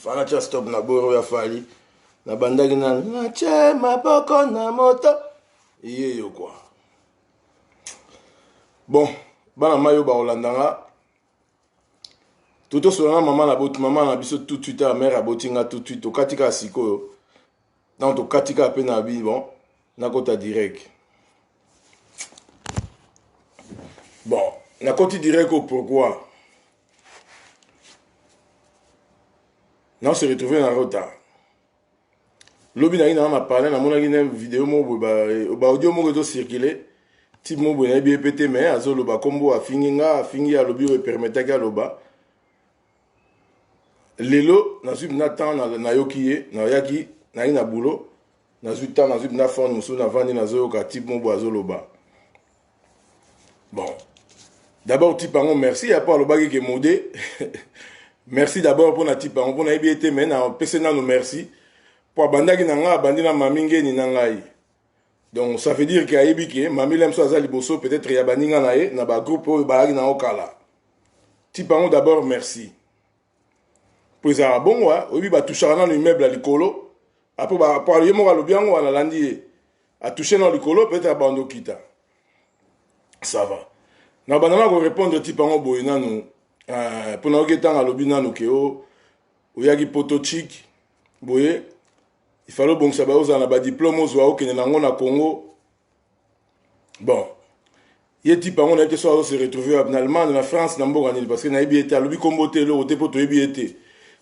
Fana tia stop na boro ya Fally. Nabandaki nanu natie maboko na moto yeyo quoi. Bon, bana mayo bakolanda nga totosola na mama na boti mama na biso tout de suite ya mare aboti nga tout de suite tokati kaka sikoyo ntango tokati kaka mpe na bi bon nakota direct bon nakoti direct oyo pourquoi na se retrouver na retard lobi nayaki nanga na parle namonaki na video moko boye baaudio moko ezo circule type moko boye nayebi ye mpe te mais azoloba nkombo afingi nga afingi alobi oyo epermetaki aloba lelo nazwi na temps nayoki ye nayaki nayaki na boulot nazwi temps nazwi na phone mosusu navandi nazoyoka type moko boye azoloba bon d'abord type yango merci ya mpo alobaki ke mode merci d'abord mpo na type yango mpo nayebi ye te mai napesi nano merci mpo abandaki na ngai abandi na mami ngeni na ngai donc ça veut dire ke ayebi ke mami lemso aza liboso peut-être ya baninga na ye na bagroupe oyo bayaki nango kala type yango d'abord merci mpo ezalaka bongo oyebi batouchaka nano immeuble ya likolo apo ye moko alobi yango wana alandi ye atouche nano likolo peut-être abanda okita ça va na banda na korépondre type yango boye nanu mpo nayoki ntango alobi nanu ke o oyaki poto chik boye ifale obongisa baye ozala na badiplome ozwa okende nango na congo bon ye type yango nayebi te so azo se retrouver wapi na allemagne na france na mboka nini parce que nayebi ye te alobi kombo te eloko te mpo toyebi ye te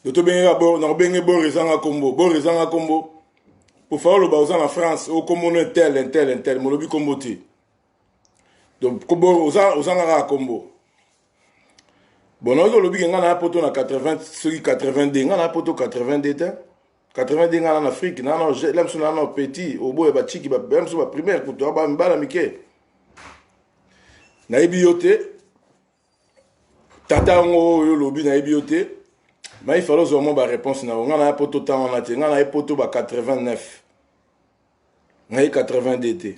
do tobengeka bor nakobenge bor ezanga kombo bor ezanga kombo po fa oloba oza na france o kombo no intel intel intel molobi kombo te donc bor ozanga kaka kombo bon nayoki olobi ke ngai naya poto na 80 soki 82 ngai naya poto 82 te 82 ngai na na afrique na na la mosusu na na petit oboya bachiki ba mosusu ba primaire kutu bana mike nayebi yo te tata yango oyo olobi nayebi yo te mai falo ozwa mwa baréponse na yo ngai naya poto ntango wana te ngai naye poto ba 89 naye 82 te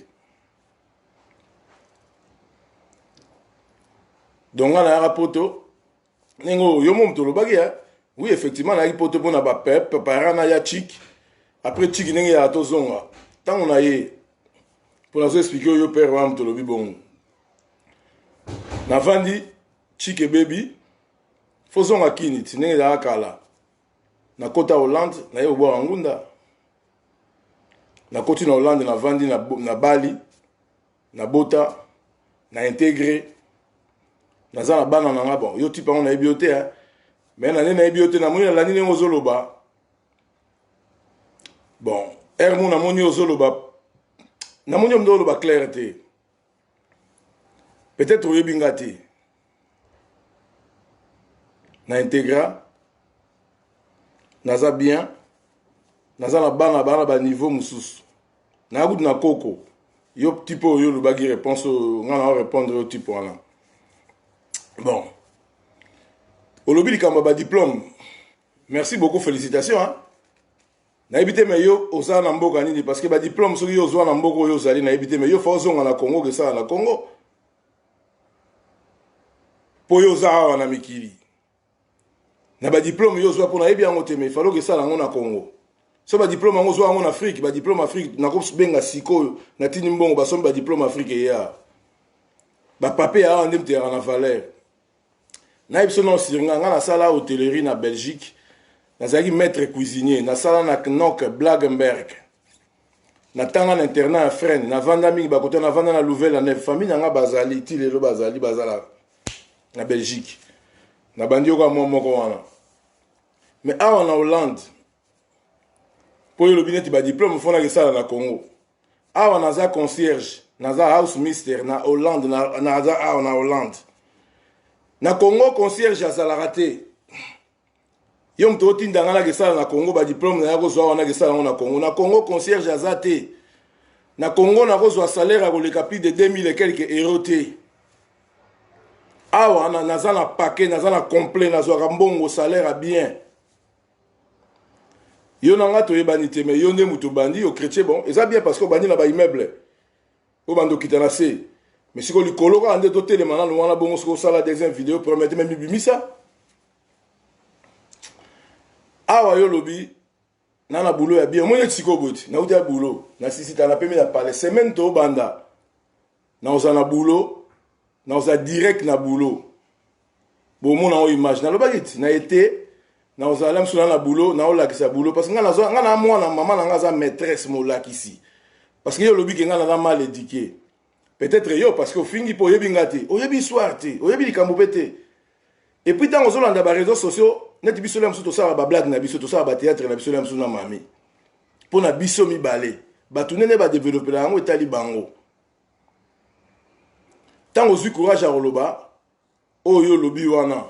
donc ngai nayaka poto ndenge oyo yo mo moto olobaki ya oui effectivement nayaki poto mpona baparent na ya chik après chik ndenge yaka tozonga ntango na ye mpo nazo explike oyo père wana moto olobi bongo navandi chik ebebi fozonga kini ti ndenge ezalaka kala nakota hollande naye kobwaka ngunda nakoti na hollande navandi na bali nabota na integre naza na bana na nga bon yo type yango nayebi yo te mais na nde nayebi yo te namoni nalandi ndenge ozoloba bon heure mo namoni ozoloba namoni yo mdo oloba claire te peut-être oyebi nga te na integra naza bien naza na bana bana baniveau mosusu na kutu na koko yo type oyo olobaki réponse oyo nga na répondre yo type wana bon olobi likambo ya badiplôme merci beaucoup félicitation hein? Nayebi te mais yo oza na mboka nini parce que ba diplôme soki yo ozwa na mboka oyo ozali nayebi te mais yo fa ozonga na Congo okesala na Congo mpo yo oza awa na mikili na ba diplôme yo ozwa mpo nayebi yango te mais falo okesala yango na Congo so ba diplôme yango ozwa yango na Afrique ba diplôme Afrique nakobenga sikoyo natindi mbongo basombi ba diplôme Afrique eya ba papier ya awa nde moto eyaka na valeur Nayebi biso nao sur nga, nga nasala hotellerie na Belgique, nazalaki maître cuisinier, nasala na Knock Blagenberg. Natanga na internat ya Fresnes, navanda mingi bakota, navanda na Louvain-la-Neuve. Famille na nga bazali ti lelo bazali bazala na Belgique. Nabandi yoka mwa moko wana. Mais awa na Hollande, po yo olobi neti ba diplôme fo nakesala na Congo. Awa naza concierge, naza house mister na Hollande, naza awa na Hollande. Na Congo concierge azalaka te. Yo moto otinda nga nakesala na Congo ba diplôme na ya kozwa awa nakesala yango na Congo. Na Congo concierge aza te. Na Congo nakozwa salaire ya koleka plus de 2000 et quelques euros te. Awa naza na paquet, naza na complet, nazwaka mbongo salaire ya bien. Yo na nga toyebani te mais yo nde moto obandi yo chrétien bon eza bien parce que obandi na ba immeuble obandi okita na se mais sikoyo likolo kaka nde totelema nanu wana bongo soki osala deuxième vidéo première te mais mibimisa. Awa yo olobi na na boulot ya bien, omoni neti sikoyo boye ti nauti ya boulot na sisita na pemi na palais semaine tobanda nakozala na boulot, nakozala direct na boulot, bomona yango image nalobaki ti na ete nakozala la mosusu na na boulot, naolakisa boulot parce que nga nazwa nga na mwana mama na nga aza maîtresse molakisi, parce que yo olobi ke nga naza mal éduqué, peut-être yo parce que ofingi mpo oyebi nga te, oyebi histoire te, oyebi likambo mpe te. Et puis ntango ozolanda baréseaux sociaux neti biso lia mosusu tosalaka bablague na biso, tosalaka bathéâtre na biso lia mosusu na mami mpo na biso mibale, bato ndenge badevelopela yango etali bango. Ntango ozwi courage ya koloba oyo olobi wana,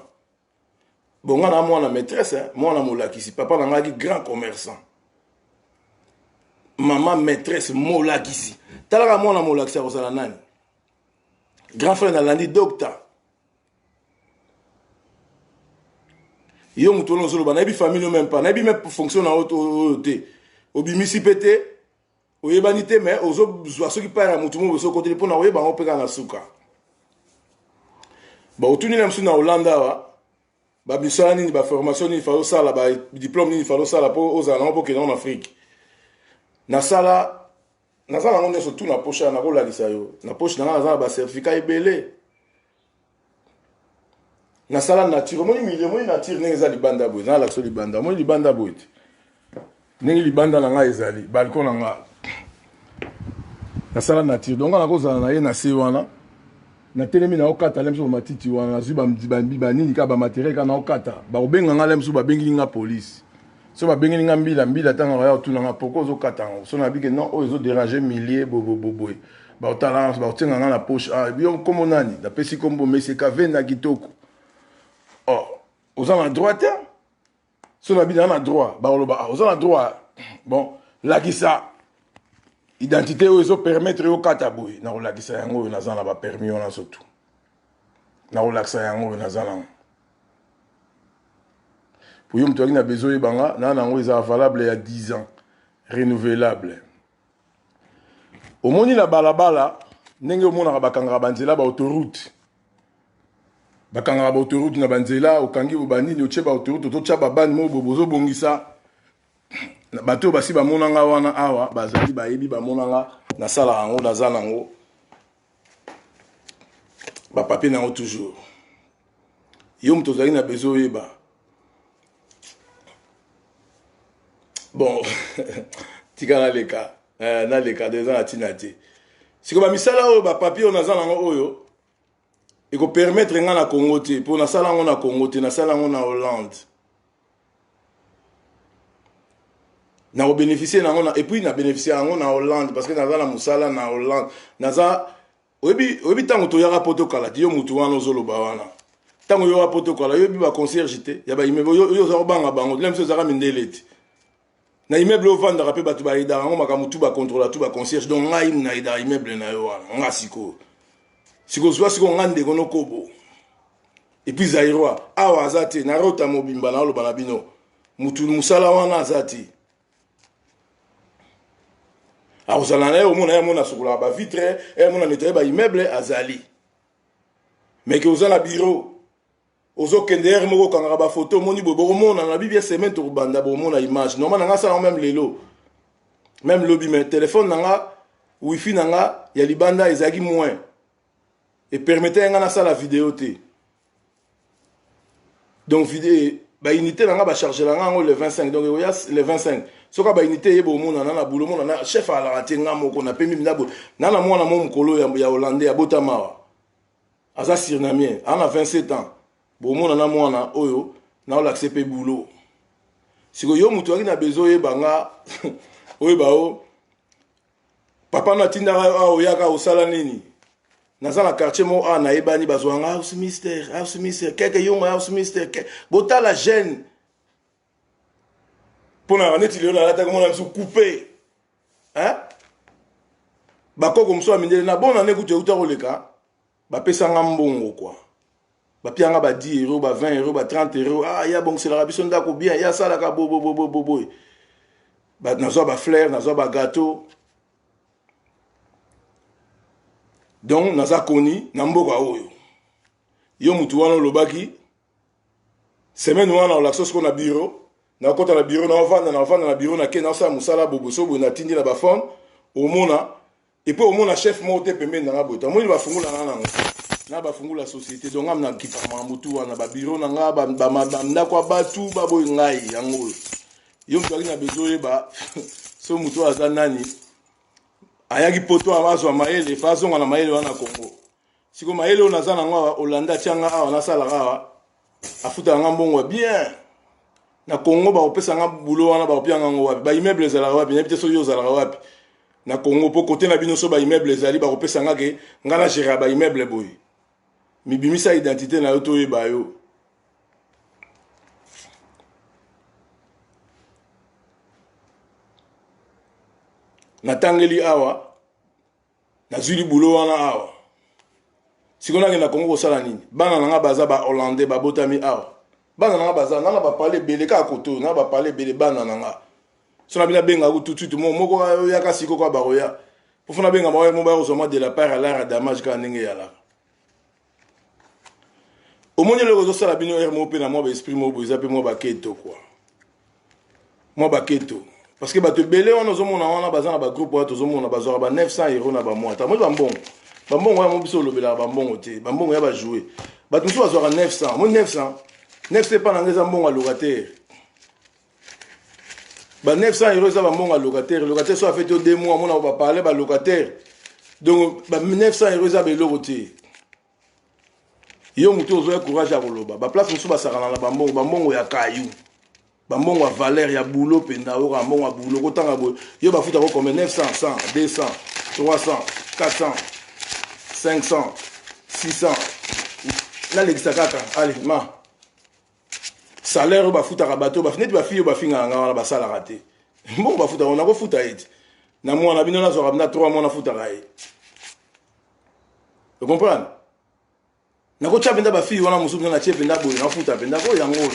bon, nga na mwana maîtresse, mwana molakisi, papa na ngaki grand commerçant, mama maîtresse molakisi. Talaka mwana molakisi akozala nani? Grand frère nalandi docteur. Yo moto wana ozoloba nayebi famille no même pas, nayebi même fonction na oyo te, obimisi mpe te, oyebani te, mais ozozwa soki part ya motu moko osokoteli mpo na koyeba yango mpe kaka na suka. Baotuni na mosusu na Hollande awa, bamisala nini, baformation nini falo osala, badiplôme nini falo osala mpo ozala nango mpo okende na Afrique. Nasala, naza nango nyonso tu na poche, nakolakisa yo na poche na nga, naza na bacertificat ebele. Nasala nature, omoni milieu, omoni nature ndenge eza libanda boye, nalakisa libanda, omoni libanda boye te, ndenge libanda na ngai ezali, balcon na nga, nasala nature. Donc nga nakozala na ye na se wana, natelemi naokata le mosusu bamatiti wana, nazwi banini kaka, bamateriel kaka naokata, bakobenga nga le mosusu, babengeli nga polise, so babengeli nga mbila mbila, ntango baya kotuna nga pourquoi ozokata yango, so nabike non, oyo ezoderange milieu boboboboye, baotala, bakotienga nga na poche. Ah, yo nkombo nani? Napesi nkombo Monsieur Kavenda Kitoko. Oh, oza na droit te? So nabi na na droit, bakoloba ah, oza na droit, bon, lakisa identité oyo ezopermettre yo kata boye. Nakolakisa yango oyo naza na bapermis wana, surtout nakolakisa yango oyo naza nango po yo moto azalaki na besoin oyeba nga na nango, eza valable ya 10 ans renouvelable. Omoni na balabala ndenge omonaka bakangaka banzela, baautoroute, bakangaka baautoroute na banzela, okangi banini, otie baautoroute, ototya babani moko boye, bozobongisa. Bato oyo basi bamonanga wana awa bazali, bayebi, bamonanga nasalaka yango, naza nango bapapier nango toujours. Yo moto ozalaki na besoin oyeba, bon, tika naleka, eh, naleka de eza na ntina te. Sikoyo bamisala oyo, bapapier oyo naza nango oyo ekopermettre nga na Congo te, mpo nasala yango na Congo te, nasala yango na Hollande, nakobénéficie nango na, et puis na bénéficie yango na Hollande parce que naza na mosala na Hollande. Naza, oyebi, oyebi ntango toyaka poto kala te, yo motu wana ozoloba wana, ntango oyoka poto kala, oyebi baconcierge te ya baimmeuble oyo oza kobanga bango, tela miso ezalaka mindele te na immeuble ovandaka mpe bato baedaka yango, makambo tu bacontrola tu baconcierge. Donc ngai na edaka immeuble na yo wana, nga sikoyo sikoyo zwa sikoyo nga ndeko nokobo epuis zairois awa aza te na rota mobimba, naoloba na bino mutu mosala wana aza te, akozala na ye, omona ye, amona asukolaka bavitre, ye amona nettoye baimmeuble, azali meke oza na bureau, ozokende heure moko okangaka bafoto, omoni boye, bokomona na bibia semaine tokobanda, bokomona image normal na nga asala yango meme lelo, meme lobi, mais telefone na nga, wifi na nga ya libanda ezalaki moins epermete nga nasala video te. Donc video baunité na nga bachargela nga yango le 25, donc ekoya le 25. Soki baunité eyeba, omonana na bulo, omona chef alaka te, nga moko napemi na boye na na mwana mo mokolo ya hollandais abotama awa, aza surnamien, aza na 27 ans, bomona na mwana oyo naolakise mpe bulo. Sikoyo yo moto oyaki na besoin oyeba nga, oyeba o papa no atindaka awa, oyaka osala nini? Naza na quartier moko awa nayebani, bazwanga house mister, house mister keke yongo, house mister ke botala jeune mpo na neti lelo nalataki mona biso coupe, hein? Bakoko mosusu ya mindele na bona nde kutu euta koleka, bapesanga mbongo kua, bapianga ba 10 euro, ba 20 euro, ba 30 euro. Ah, ye abongiselaka biso ndako bien, ye asalaka boboboboboye, nazwa bafleur, nazwa bagateau. Donc naza koni na mboka oyo. Yo mutu wana olobaki semaine wana olakisa sikoyo na bureau. Nakota na bureau, naovanda, naovanda na bureau, nake naosala mosala bobo so boye, natindi na bafone, omona epuis omona chef moko te pembeni na nga boye, tamoni bafungola nga nango na bafungola société. Donc ngam nakipaka makambo tu wana, babiro na nga, bandako ya batu baboyi ngai yango oyo. Yo moto aki na bezo oyeba so moto oyo aza nani, ayaki poto azwa mayele, fa azonga na mayele wana Congo. Siko mayele oyo naza nango awa, Olanda atia nga awa, nasalaka awa, afutaka nga mbongo ya bien. Na Congo bakopesa nga bulo wana, bakopia nga ngo wapi? Baimmeuble ezalaka wapi? Nayebi te soki yo ozalaka wapi na Congo, mpo kote na bino so baimmeuble ezali, bakopesa nga ke nga na gera baimmeuble boye. Mibimisa identité na yo toyeba yo. Natangeli awa, nazwi libulo wana awa, sikoyo nakenda Kongo kosala nini? Bana na nga baza ba Hollandais, babotami awa. Bana na nga baza na bapale ebele kaka koto na bapale ebele. Bana na nga so na bino abengaka tout de suite moko oyaka sikoyo kaka bakoya mpo fo nabenga bango mo baya kozwa mwa de la part ya lara damage kaka ndenge eyalaka. Omoni eloko ezosala bino ere moko mpe na mwa baesprit moko boye, eza mpe mwa baketo kua, mwa baketo, parce que bato ebele wana ozomona wana baza na bagroupe wana, tozomona bazwaka ba 900 euro na bamwa. Tamoni bambongo, bambongo wana mo biso olobelaka bambongo te, bambongo ya bajoue. Bato mosusu bazwaka 900, omoni 900, 900 epa na ngai eza mbongo ya locataire. Ba 900 euro eza bambongo ya locataire. Locataire so afeti yo 2 mois, omona baparle balocataire. Donc ba 900 euro eza beloko te. Yo moto ozoya courage ya koloba, baplace mosusu basakana na bambongo, bambongo ya kayu, bambongo ya valeur ya boulot mpenza. Oyoka mbongo ya boulot kotanga boye, yo bafuta ko combien? 900, 100, 200, 300, 400, 500, 600, nalekisa kaka. Ale ma salaire oyo bafutaka bato neti bafille oyo bafingaka nga wana, basalaka te. Mbongo bafutaka, nakofuta ye te na mwana bino, nazwaka na 3 mois, nafutaka ye. Ocomprendre? Nakotya mpenza bafille wana mosusu mpenza, natie mpenza boye, nafuta mpenza oyo yango oyo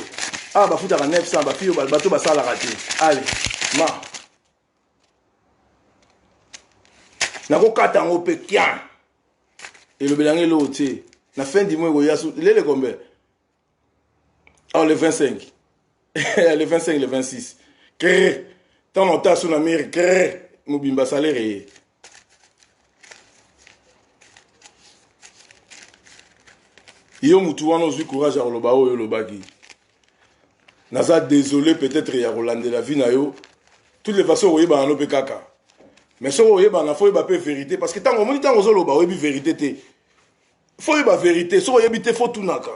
awa bafutaka 900. Bafille oyo bato basalaka te, ale ma nakokata yango mpe kian elobela yango eloko te. Na fin du mois ekoya lele combien? Oh, le 25, le 25, le 26, krr, ntango ota so na mire, krr, mobimba salaire ye. Yo mutu wana ozwi courage ya koloba oyo olobaki, naza désolé peut-être ya kolandela vie na yo. Toutes les façons okoyebana no mpe kaka, mais soki oyebana, fo oyeba mpe vérité, parce que ntango omoni, ntango ozoloba, oyebi vérité te. Fo oyeba vérité, soki oyebi te, fo tunaka.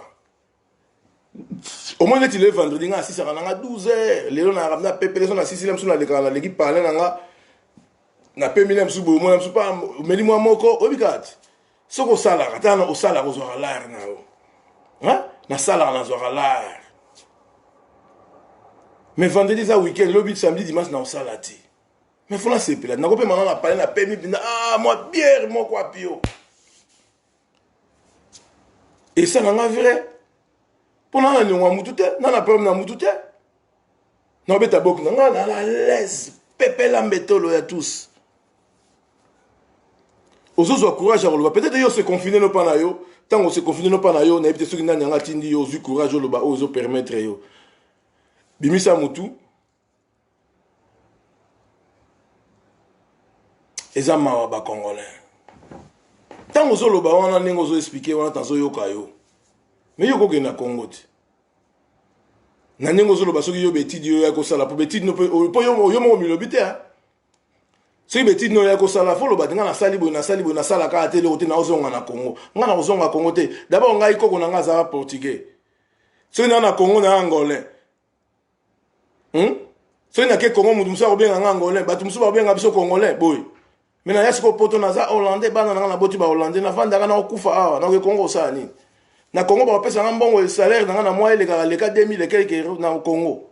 Omoni neti le vendredi nga asisaka na nga 12 heures, lelo nayaka na pepele so nasisile mosusu, nalekaka, naleki parle na nga, napemi na mosusu boye, omona mosusu pa omeli mwa moko, oyebi kaka ti soki osalaka tana, osalaka, ozwaka lare na yo. Nasalaka, nazwaka lare, mais vendredi eza weekend, lobi samedi, dimanche na osala te, mais fo nasepela, nakopema nga na pale, napemi mpenza, ah, mwa biere moko apio esala nga vrai mpo na na niongo ya mutu te, na na problème na mutu te, naobeta boki na nga na la l'aise, pepela mbetolo ya tous. Ozozwa courage ya koloba, peut-être yo se confine no mpa na yo, ntango ose confine no mpa na yo, nayebi te soki nani yango atindi yo ozwi courage oloba oyo ezopermettre yo bimisa mutu. Eza mawa bacongolais. Ntango ozoloba wana, ndenge ozoexplike wana, tazoyoka yo, me yo okokende na Congo te na ndenge ozoloba. Soki yo betidi yo ya kosala po betidi no po yo moko milobi te, soki betidi no ya kosala, fo loba te ngai nasali boye, nasali boye, nasala kaka te eloko te, naozonga na Congo. Ngai nakozonga Congo te. D'abord ngai koko na ngai azala portugais. Soki naa na Congo, na angolais, Soki nake Congo, moto mosusu akobenga nga angolais, bato mosusu bakobenga biso congolais boye. Me naya sikoyo poto, naza hollandais, bana na nga naboti bahollandais, navandaka, nakokufa awa, nakoke Congo kosala nini? Na Congo bakopesa nga mbongo, salaire na nga na mwa elekaka leka 2000 et quelque euro na Congo.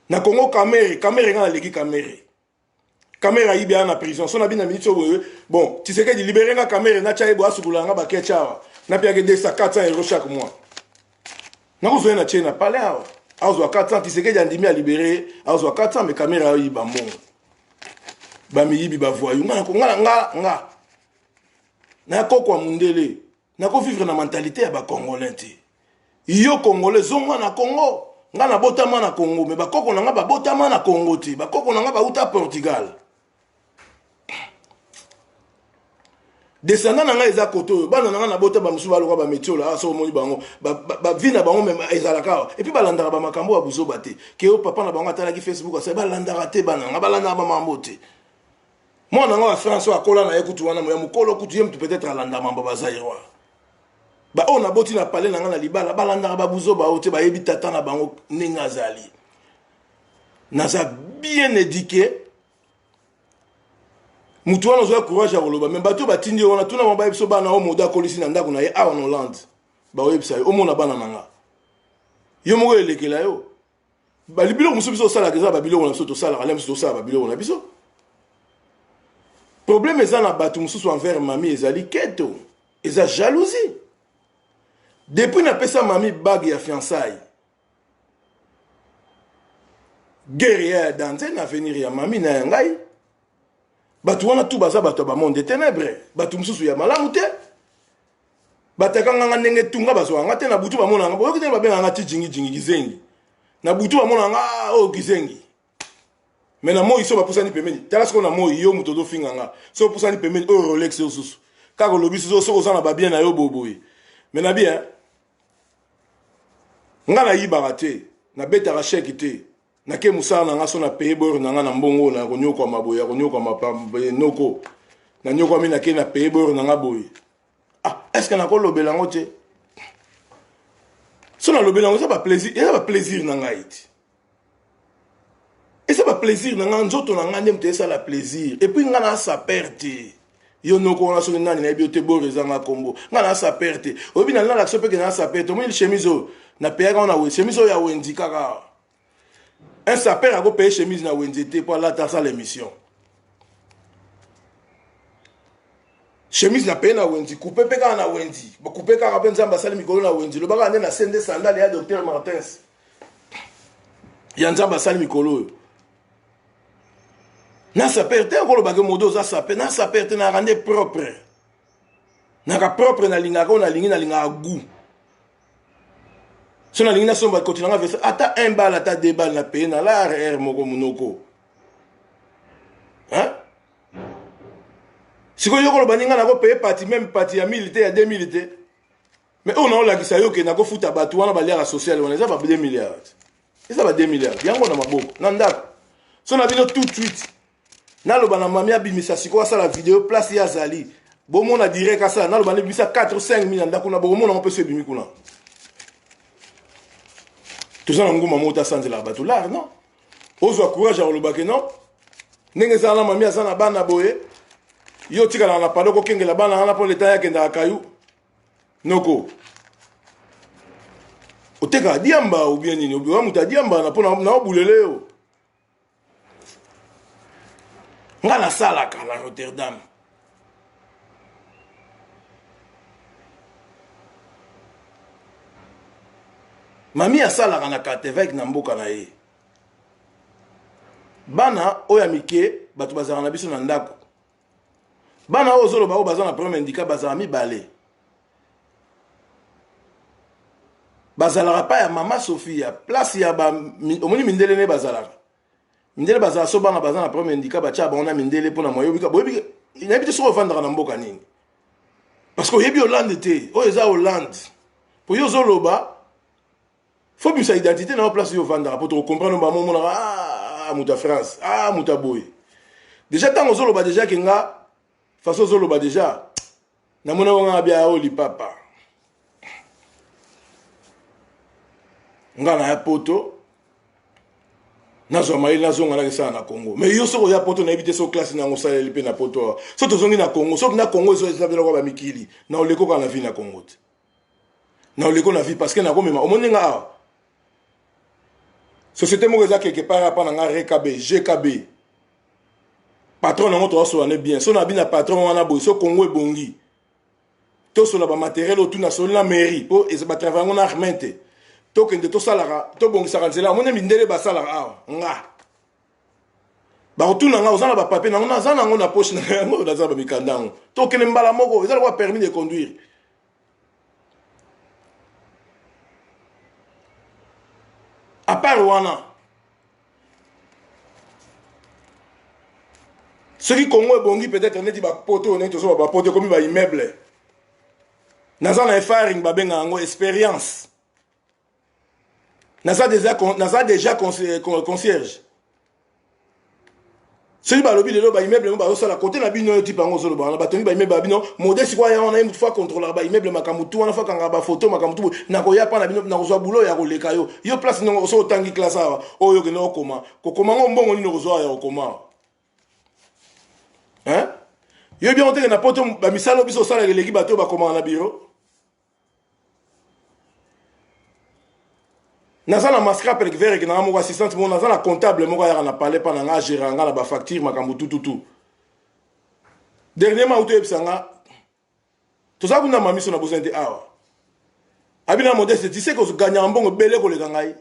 Na Congo Kamere, Kamere, nga naleki Kamere. Kamere ayibi, aya na prison so na bina miniti oyo boye. Bon, Tshisekedi libere nga Kamere, natya ye boye, asukola nga baketch awa, napiaki 200, 400 euro chaque mois, nakozwa ye na tie na palais awa, azwa 400. Tshisekedi andimi, alibere ye, azwa 400. Mais Kamere ayiba mbongo, bamiyibi, bavoyu. Nga nga nga nga nakokwa mundele, nakovivre na mentalité ya bacongolais te. Yo congolais zonga na Congo. Nga na botama na Congo mais bakoko na nga babotama na Congo te. Bakoko na nga bauta Portugal. Descendant na nga eza kote oyo bana na nga nabota bamosusu baloka bametiola ah, soki omoni bango bavi na bango meme ezalaka awa epuis balandaka bamakambo ya buzoba te ke oyo papa na bango atalaki facebook asali balandaka te bana na nga balandaka bamambo te mwana na nga ya france oyo akola na ye kutu wana ya mokolo kutu ye motu peut-être alanda mambo bazairois baoyo naboti na palais na nga na libala balandaka babuzoba oyo te bayebi tata na bango ndenge azali naza bien éduqué motu wana ozwa courage ya koloba me bato oyo batindi yo wana tuna bango bayebi biso bana oyo modo akolisi na ndako na ye awa na hollande bakoyebisa yo omona bana na nga yo moko elekela yo biloko mosusu biso osalaka eza babiloko na biso tosalaka na biso tosala babiloko na biso problème eza na bato mosusu envers mami ezali keto eza jalousie depuis napesa mami bague ya fiançailles guerre ya danze na avenir ya mami na ya ngai bato wana tu baza bato ya bamonde tenebre bato mosusu ya malamu te batakanga nga ndenge tunga bazwaka nga te na butu bamona nga boyoki te babengaka nga ti jingijingi kizengi na butu bamona nga ah, oyo oh, kizengi me na moi so bapusani pembeni tala sikoyo na moi yo moto ozofinga nga so opusani pembeni oyo rolex oyo susu kaka olobi susu soki oza na babien na yo boboye me na bien nga nayibaka te nabetaka chèque te nake mosala na nga so na paye bor na nga na mbongo na konyokwama boye ya konyokwama noko nanyokwami nake na paye bor na nga boye ah est ce que nakolobela yango te so nalobela yango eza baplaisir eza baplaisir na ngai te eza baplaisir na ngai nzoto na ngai nde moto esala plaisir epuis ngai na saper te yo noko wana soki nani nayebi yo te bor eza nga kombo ngai na saper te oyebi na nalakisa mpe ke na saper te omoni chemise oyo napeyaka wana we chemise oyo ya wenzi kaka un saper akopaye chemise na wenze te mpo alata asala émission chemise na paye na wenzi coupe mpe kaka na wenzi coupe kaka mpe nzambe asali mikolo na wenzi lobaka nde na se nde sandale ya docteur martins ya nzambe asali mikolo oyo na saper te okolobake modo oza saper na saper te nayaka nde propre naka propre nalingaka oyo nalingi nalingaka gout so nalingi nasomba ekoti nanga vesa ata un bal ata deux bal na paye na lar r moko monoko hein sikoyo yo koloba ninga nakopaye pati meme pati ya 1000 te ya 2000 te mais oyo naolakisa yo ke nakofuta bato wana baliaka social wana eza ba 2 milliards eza ba 2 milliards yango na maboko na ndako so na bino tout suite naloba na mami abimisa sikoyo asala video place ye azali bomona direct asala naloba nabimisa 4 5 mille na ndako na bokomona ngo mpe so ebimi kuna toza na nguma moko te asanzelaka bato lar non ozwa courage ya koloba ke non ndenge ezala na mami aza na bana boye yo otikalaka na palo kokengela bana wana mpo leta ye akendaka kayu noko otekaka diamba obien nini oya moto ya diamba na mpo naobulele yo nga nasalaka na rotterdam mami asalaka na katevek na mboka na ye bana oyo ya mike bato bazalaka na biso na ndako bana oyo ozoloba oyo baza na problème handicap bazala mibale bazalaka pa ya mama sofia place ya ba omoni mindele nde bazalaka mindele bazala so bana baza na problème handicap batya bango na mindele mpo na moyen boyebi nayebi te soki ofandaka na mboka nini parce que oyebi hollande te oyo eza hollande mpo yo ozoloba fo bimisa identité na yo place yo ovandaka mpo tokocomprendre bango omonaka ah, moto ya france ah, moto ya boye deja ntango ozoloba deja ke nga façon ozoloba deja namona ngo nga bia oyo lipapa nga na ya poto nazwa mayele nazonga nakesala na congo mais yo soki oya poto nayebi te soki klase nango osaleli mpe na poto awa so tozongi na congo soki na congo eza biloko bamikili na olekoka na vie na congo te na oleko na vie parce que nakomema omoni nga awa société moko eza quelque part apa na nga rkb gkb patron nango toasola ne bien so na bina patron wana boye so congo ebongi tosola bamateriel oyo tuna soli na mairie mpo batravaille yango na armain te tokende tosalaka tobongisaka nzela omoni mindele basalaka awa nga bakotuna nga oza na bapapier nango naza nango na poche na yango naza na bamikanda yango tokende mbala moko eza lokola permis de conduire. À part wana, soki Congo ebongi peut-être neti bapoto, neti tozoba bapoto ekomi baimmeuble, naza na erfaring, babenga yango expérience. Naza déjà concierge. Soki balobi lelo baimmeuble mo bazosala kote na bino, oyo type yango ozoloba wana, batongi baimmeuble ya bino mode. Sikoyo aya wana, ye mutu faut akontrolaka baimmeuble, makambo tu wana, faut akangaka bafoto, makambo tu. Nakoya mpa na bino, nakozwa boulot ya koleka yo. Yo place ndongo so otangi classe awa, oyo okende okoma kokoma ngo, mbongo nini okozwa ya kokoma, hein? Yo bien oteke na poto, bamisala biso osalaka eleki bato oyo bakomaka na bureau. Naza na mascrape vereke nanga moko, assistante moko, naza na comptable moko ayaka na palais mpa na nga, agérer nga na bafacture, makambo tututu. Dernièrement auto oyebisa nga, toza kuna, mamiso na bozani te awa, abina Modeste, tu sais kozoganyaka mbongo ebele koleka ngai.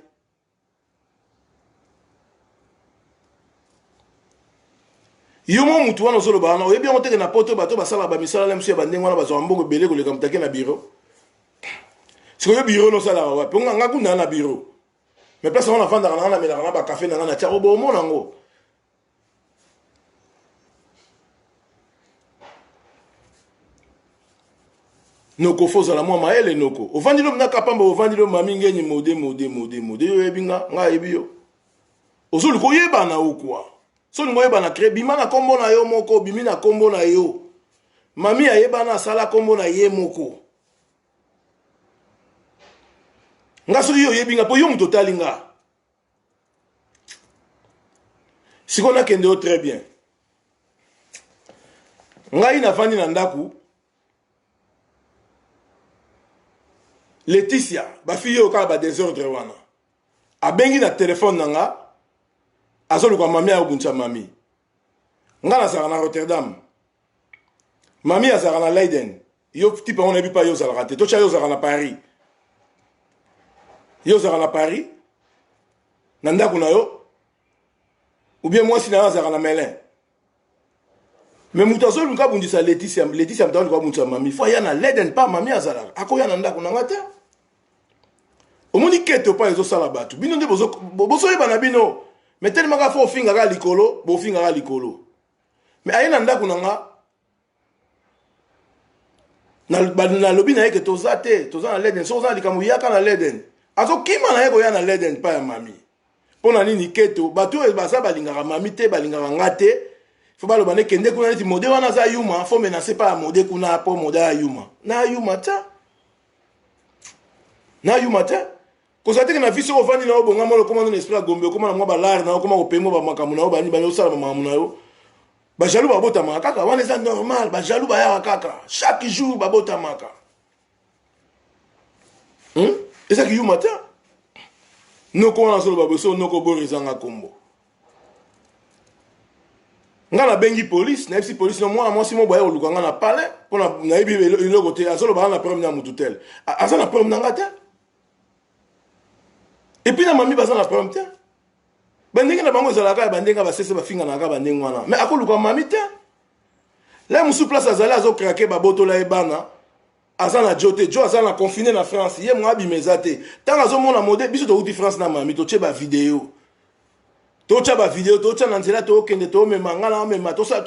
Yo mo mutu wana ozoloba wana, oyebi yango teke na poto bato basalaka bamisala na miso ya bandenge wana bazwaka mbongo ebele koleka moto ake na bureau. Sikoyo bureau nosalaka wapi? Nga nga kuna na bureau, mais place yango nafandaka nanga, namelaka na bakafe na nga na tiako, bomona yango. Noko, faut ozala mwa mayele. Noko, ovandi lo mnaka pamba, ovandi lo mami ngeni mode mode mode mode. Yo oyebi nga, nga ayebi yo. Ozoluka oyebana o kwa so olingi oyebana, crée, bima na nkombo na yo moko, obimi na nkombo na yo. Mami ayebana, asala nkombo na ye moko. Nga soki yo oyebi nga, mpo yo moto otali nga sikoyo, nakende yo très bien. Ngai nafandi na ndako Leticia, bafille oyo kaka badésordre wana, abengi na telefone na nga, azoluka mami, ayobundisa mami. Nga nazalaka na Rotterdam, mami azalaka na Leiden. Yo type yango nayebi mpa yo ozalaka te. Totya yo ozalaka na Paris, yo ozalaka na Paris na ndako na yo, ou bien mwasi na yo azalaka na Melun. Mais moto azoluka abundisa Leticia, Leticia moto aluka abundisa mami, faut aya na Leiden pa mami azalaka, akoya na ndako na nga te. Omoni keto pa ezosala bato, bino nde bozoyeba na bino, mais telemaka, faut ofingaka likolo, bofingaka likolo. Mais aye na ndako na nga, nalobi na ye ke toza te, toza na Leiden. Soki oza na likambo, yaka na Leiden. Azokima na ye koya na Leiden pa ya mami. Mpo na nini keto? Bato oyo baza balingaka mami te, balingaka nga te, faut baloba ne kende kuna neti mode wana aza yuma, faut menace pa ya mode kuna, mpo mode ya yuma na yuma te, na yuma te. Kozala teke na vie, soki ovandi na yo bonga mwana, okóma nano esprit ya Gombe, okóma na mwa balare na yo, okóma kopemwa bamakambo na yo, bani bani, osala bamakambo na yo. Bajaloux babotamaka kaka wana, eza normal. Bajaloux bayaka kaka chaque jour, babotamaka, Ezaki yuma te. Noko wana azoloba boye, so noko boro ezanga nkombo. Nga nabengi police, nayebisi police no mwana mwasi mo boye koluka nga na palais, mpo nayebi eloko te. Azoloba nga na problème na mutu tel, aza na problème na nga te. Et puis na mami baza na problème te. Bandenge na bango ezalaka ya bandenge basese, bafinganaka bandenge wana, mais akoluka mami te. La mosusu place azali, azocraquer, babotola ye bana, aza na jo te, jo aza na confiné na France, ye mo abima eza te. Ntango azomona mode, biso touti France na mami, totie bavideo, totya bavideo, totya na nzela, tokende, tomema nga na omema, tosala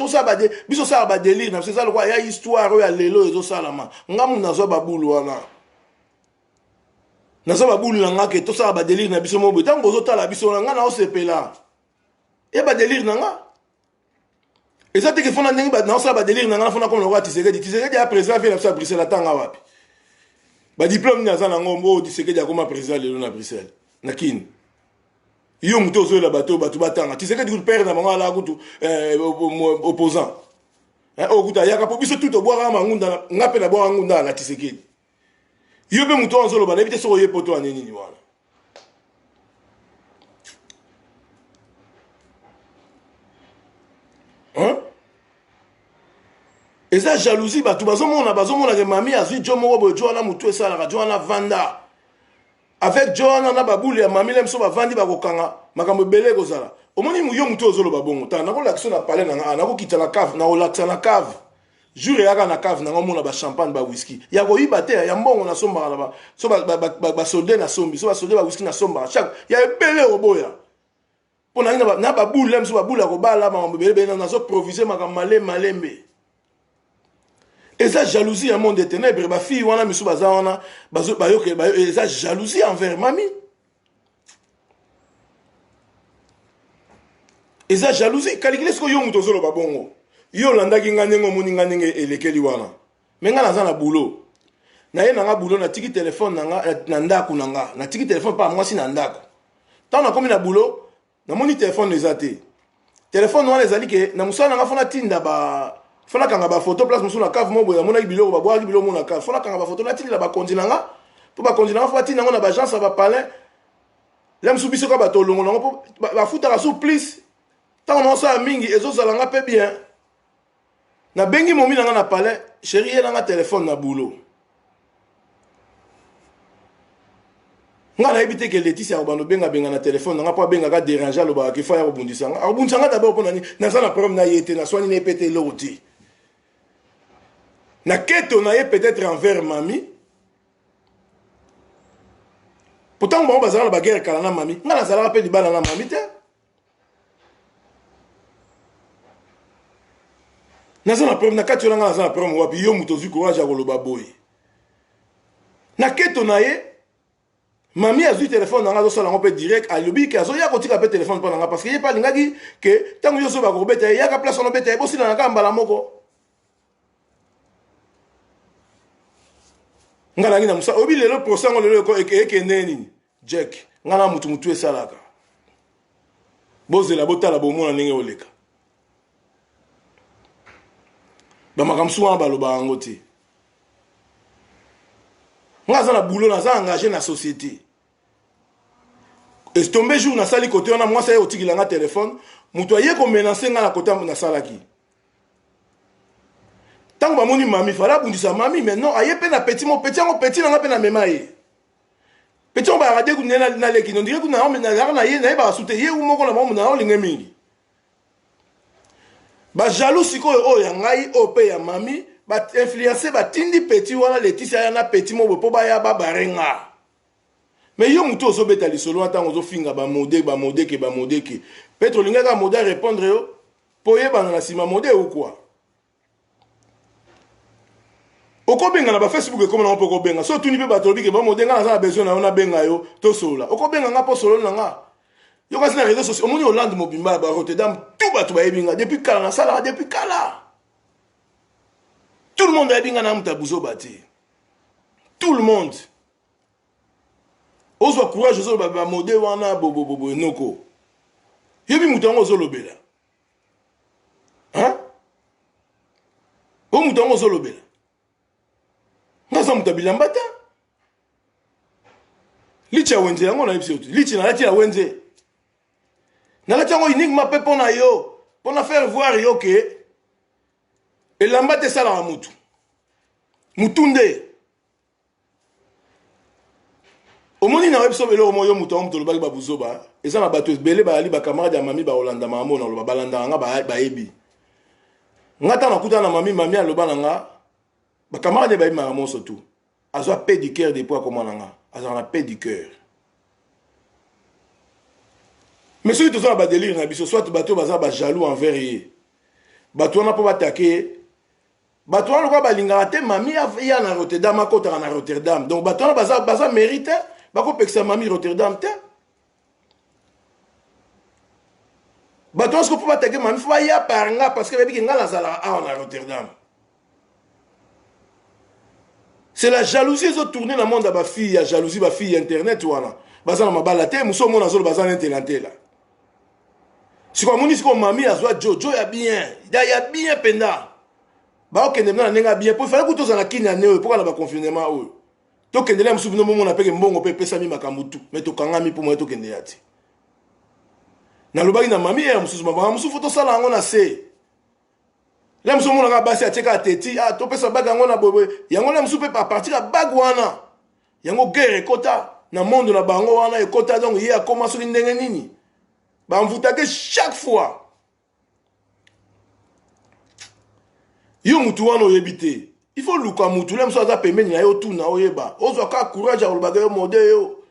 biso osala badélire na biso. Eza lokola ya histoire oyo ya lelo ezosalama. Nga mu nazwa babulu wana, nazwa babulu na nga ke tosala badélire na biso mo boye. Ntango bozotala biso wana, nga naosepela ye badélire na nga. Eza teke faut na ndenge naosala badélire na nga, nafona koma lokola Tshisekedi. Tshisekedi ya président vie na biso ya Bruxelles, atanga wapi? Badiplôme nini aza nango oyo Tshisekedi akoma président lelo na Bruxelles na Kini? Yo moto ozoyela bato, bato batanga. Tshisekedi kutu, père na bango alaka kutu opposant oyo kutu ayaka mpo biso tu tobwakaka mangunda. Nga mpe nabwaka ngunda na Tshisekedi. Yo mpe moto wana ozoloba, nayebi te soki oye poto wane nini wana. Hein? Eza jalousie. Bato bazomona, bazomonake mami azwi jo moko boye, jo wana motu esalaka, jo wana vanda avec jo wana na babule ya mami le miso, bavandi, bakokanga makambo ebele ekozala. Omoni yo motu ozoloba bongo, tala, nakolakisa na palais na nga, nakokita na cave, nakolakisa na cave. Jour eyaka na cave na nga omona ba champagne ba whisky ya koyiba te ya mbongo nasombaka na ba so ba ba, ba, ba solde nasombi so ba solde ba whisky nasombaka chaque ya ebele oboya mpo na na, na ba boule mosusu ba boule ya kobala makambo ebele ebele nazo provise makambo malembe malembe eza jalousie ya monde ténèbre ba fille wana misusu baza wana bazo bayoke bayo, eza jalousie envers mami eza jalousie kalikile sikoyo yo moto ozoloba bongo yo olandaki nga ndenge omoni nga ndenge elekeli wana me nga naza na boulot naye na nga boulot natiki telefone na nga na ndako na nga natiki telefone mpa mwasi na ndako ntango nakomi na boulot namoni telefone eza te telefone wana ezali ke na mosala na nga fo natinda ba fo nakanga bafoto place mosusu na cave moko boye namonaki biloko babwakaki biloko moko na cave fo nakanga bafoto natindela bakonzi na nga mpo bakonzi na nga fo batinda yango na baagence ya bapalin la mosusu biso kaka bato olongola yango mpo bafutaka su plus ntango naosala mingi ezozala nga mpe bien nabengi momi na nga na palais sheri ye na nga telefone na boulot nga nayebi te ke Laetitia akobanda obengabenga na telefone na nga mpo abengaka derange alobaka ke fo aya kobundisa nga akobundisa nga d'abord mpo na nini naza na problème na ye te naswani na ye mpe te eloko te na keto na ye peut-être envers mami po ntango bango bazalaka na baguerre kala na mami nga nazalaka mpe libala na mami te naza na problème na kati wana nga naza na problème wapi yo moto ozwi courage ya koloba boye na keto na ye mami azwi telefone na nga azosala yango mpe direct alobi ke azoya kotika mpe telefone mpo na nga parce que ye mpe alingaki ke ntango yo ozoba kokobeta ye yaka place wana obeta ye bosilana kaka mbala moko nga nangi na mosala oyebi lelo procès yango lelo ekende nini jack nga na mutu mutu esalaka bozela botala bomona ndenge oleka bamakambo mosusu wana balobaka yango te nga aza na boulot naza engagé na société estombe jour nasali kote wana mwasi aye kotikela nga telefone moto aye komenance nga na kote nasalaki ntango bamoni mami fala abundisa mami mais non aye mpe na petit mo petit yango petit na nga mpe na mema ye petit yango bayaka de kuna na leki nondire kuna nazalaka na ye nayebaka su te ye moko na bango na olinge mingi ba jaloux sikoyo oyo ya ngai oyo mpe ya mami ba influence batindi petit wana Leticia aya na petit mobo mpo baya babare nga me yo motu ozobeta lisolo wana ntango ozofinga bamode bamodeke bamodeke peut-être olingaka mode a répondre yo mpo oyebana na nsima mode ou quoi okobenga na bafacebook ekoma nango mpo okobenga so otuni mpe bato olobi ke bamode nga naza na besoin na yo nabenga yo tosolola okobenga nga mpo osololi na nga yo kasi na réseau sociaux omoni hollande mobimba ya ba rotterdam tout bato bayebi nga depuis kala nasalaka depuis kala tout le monde ayebi nga na moto ya buzoba te tout le monde ozwa courage ozoloba bamode wana bobobobo enoko yebi moto yango ozolobela hein o moto yango ozolobela nga aza moto ya bilamba te lichi ya wenze yango nayebisi yo te lichi nalati ya wenze nalati yango uniquement mpe mpo na yo mpo na faire voir yo ke elamba te esalaka motu motu nde omoni na biso eloko moko yo moto yango moto olobaki babuzoba eza na bato ebele bayali bacamarade ya mami bakolanda makambo naloba balandaka nga bayebi nga ntango nakutana na mami mami aloba na nga bacamarade bayebi makambo nyonso tu azwa paix du cœur depuis akoma na nga azalaka na paix du cœur mais soki toza na badelire na biso soit bato baza bajaloux envers ye bato wana mpo batake ye bato wana lokola balingaka te mami ya na rotterdam akotaka na rotterdam donc bato wana baza, baza mérite bakopekisa mami rotterdam te bato wana siko mpo batake mami fo baya par nga parce que bayebi ke nga nazalaka awa na rotterdam c'est la jalousie ezotourne na monde ya bafille ya jalousie bafille ya internet wana baza na mabala te mosu omona azoloba aza na ntelantela sikoyo amoni sikoyo mami azwa jo jo ya bien ya, ya bien mpenza baokende mna na ndenge ya bien mpo ifale kutu tozala na kini ya ne oyo mpo kaka na baconfinement oyo tokendela ya mosusu bino bomona mpeke mbongo mpe epesami makambo tu me tokangami mpo moye tokende ya te nalobaki na mami ya mosusu makambo mosusu fo tosala yango na se la mosusu omonaka basi atie kaka teti ah, topesa bag yango na boyeboye yango la mosusu mpe apartir ya bag wana yango guerre ekota na monde na bango wana ekota donc ye akoma soki ndenge nini bamvutake chaque fois. Yo mutu wana oyebi te. Il faut luka mutu le mosusu aza pembeni na yo otuna oyeba. Ozwa kaka courage ya kolobaka yo mode yo.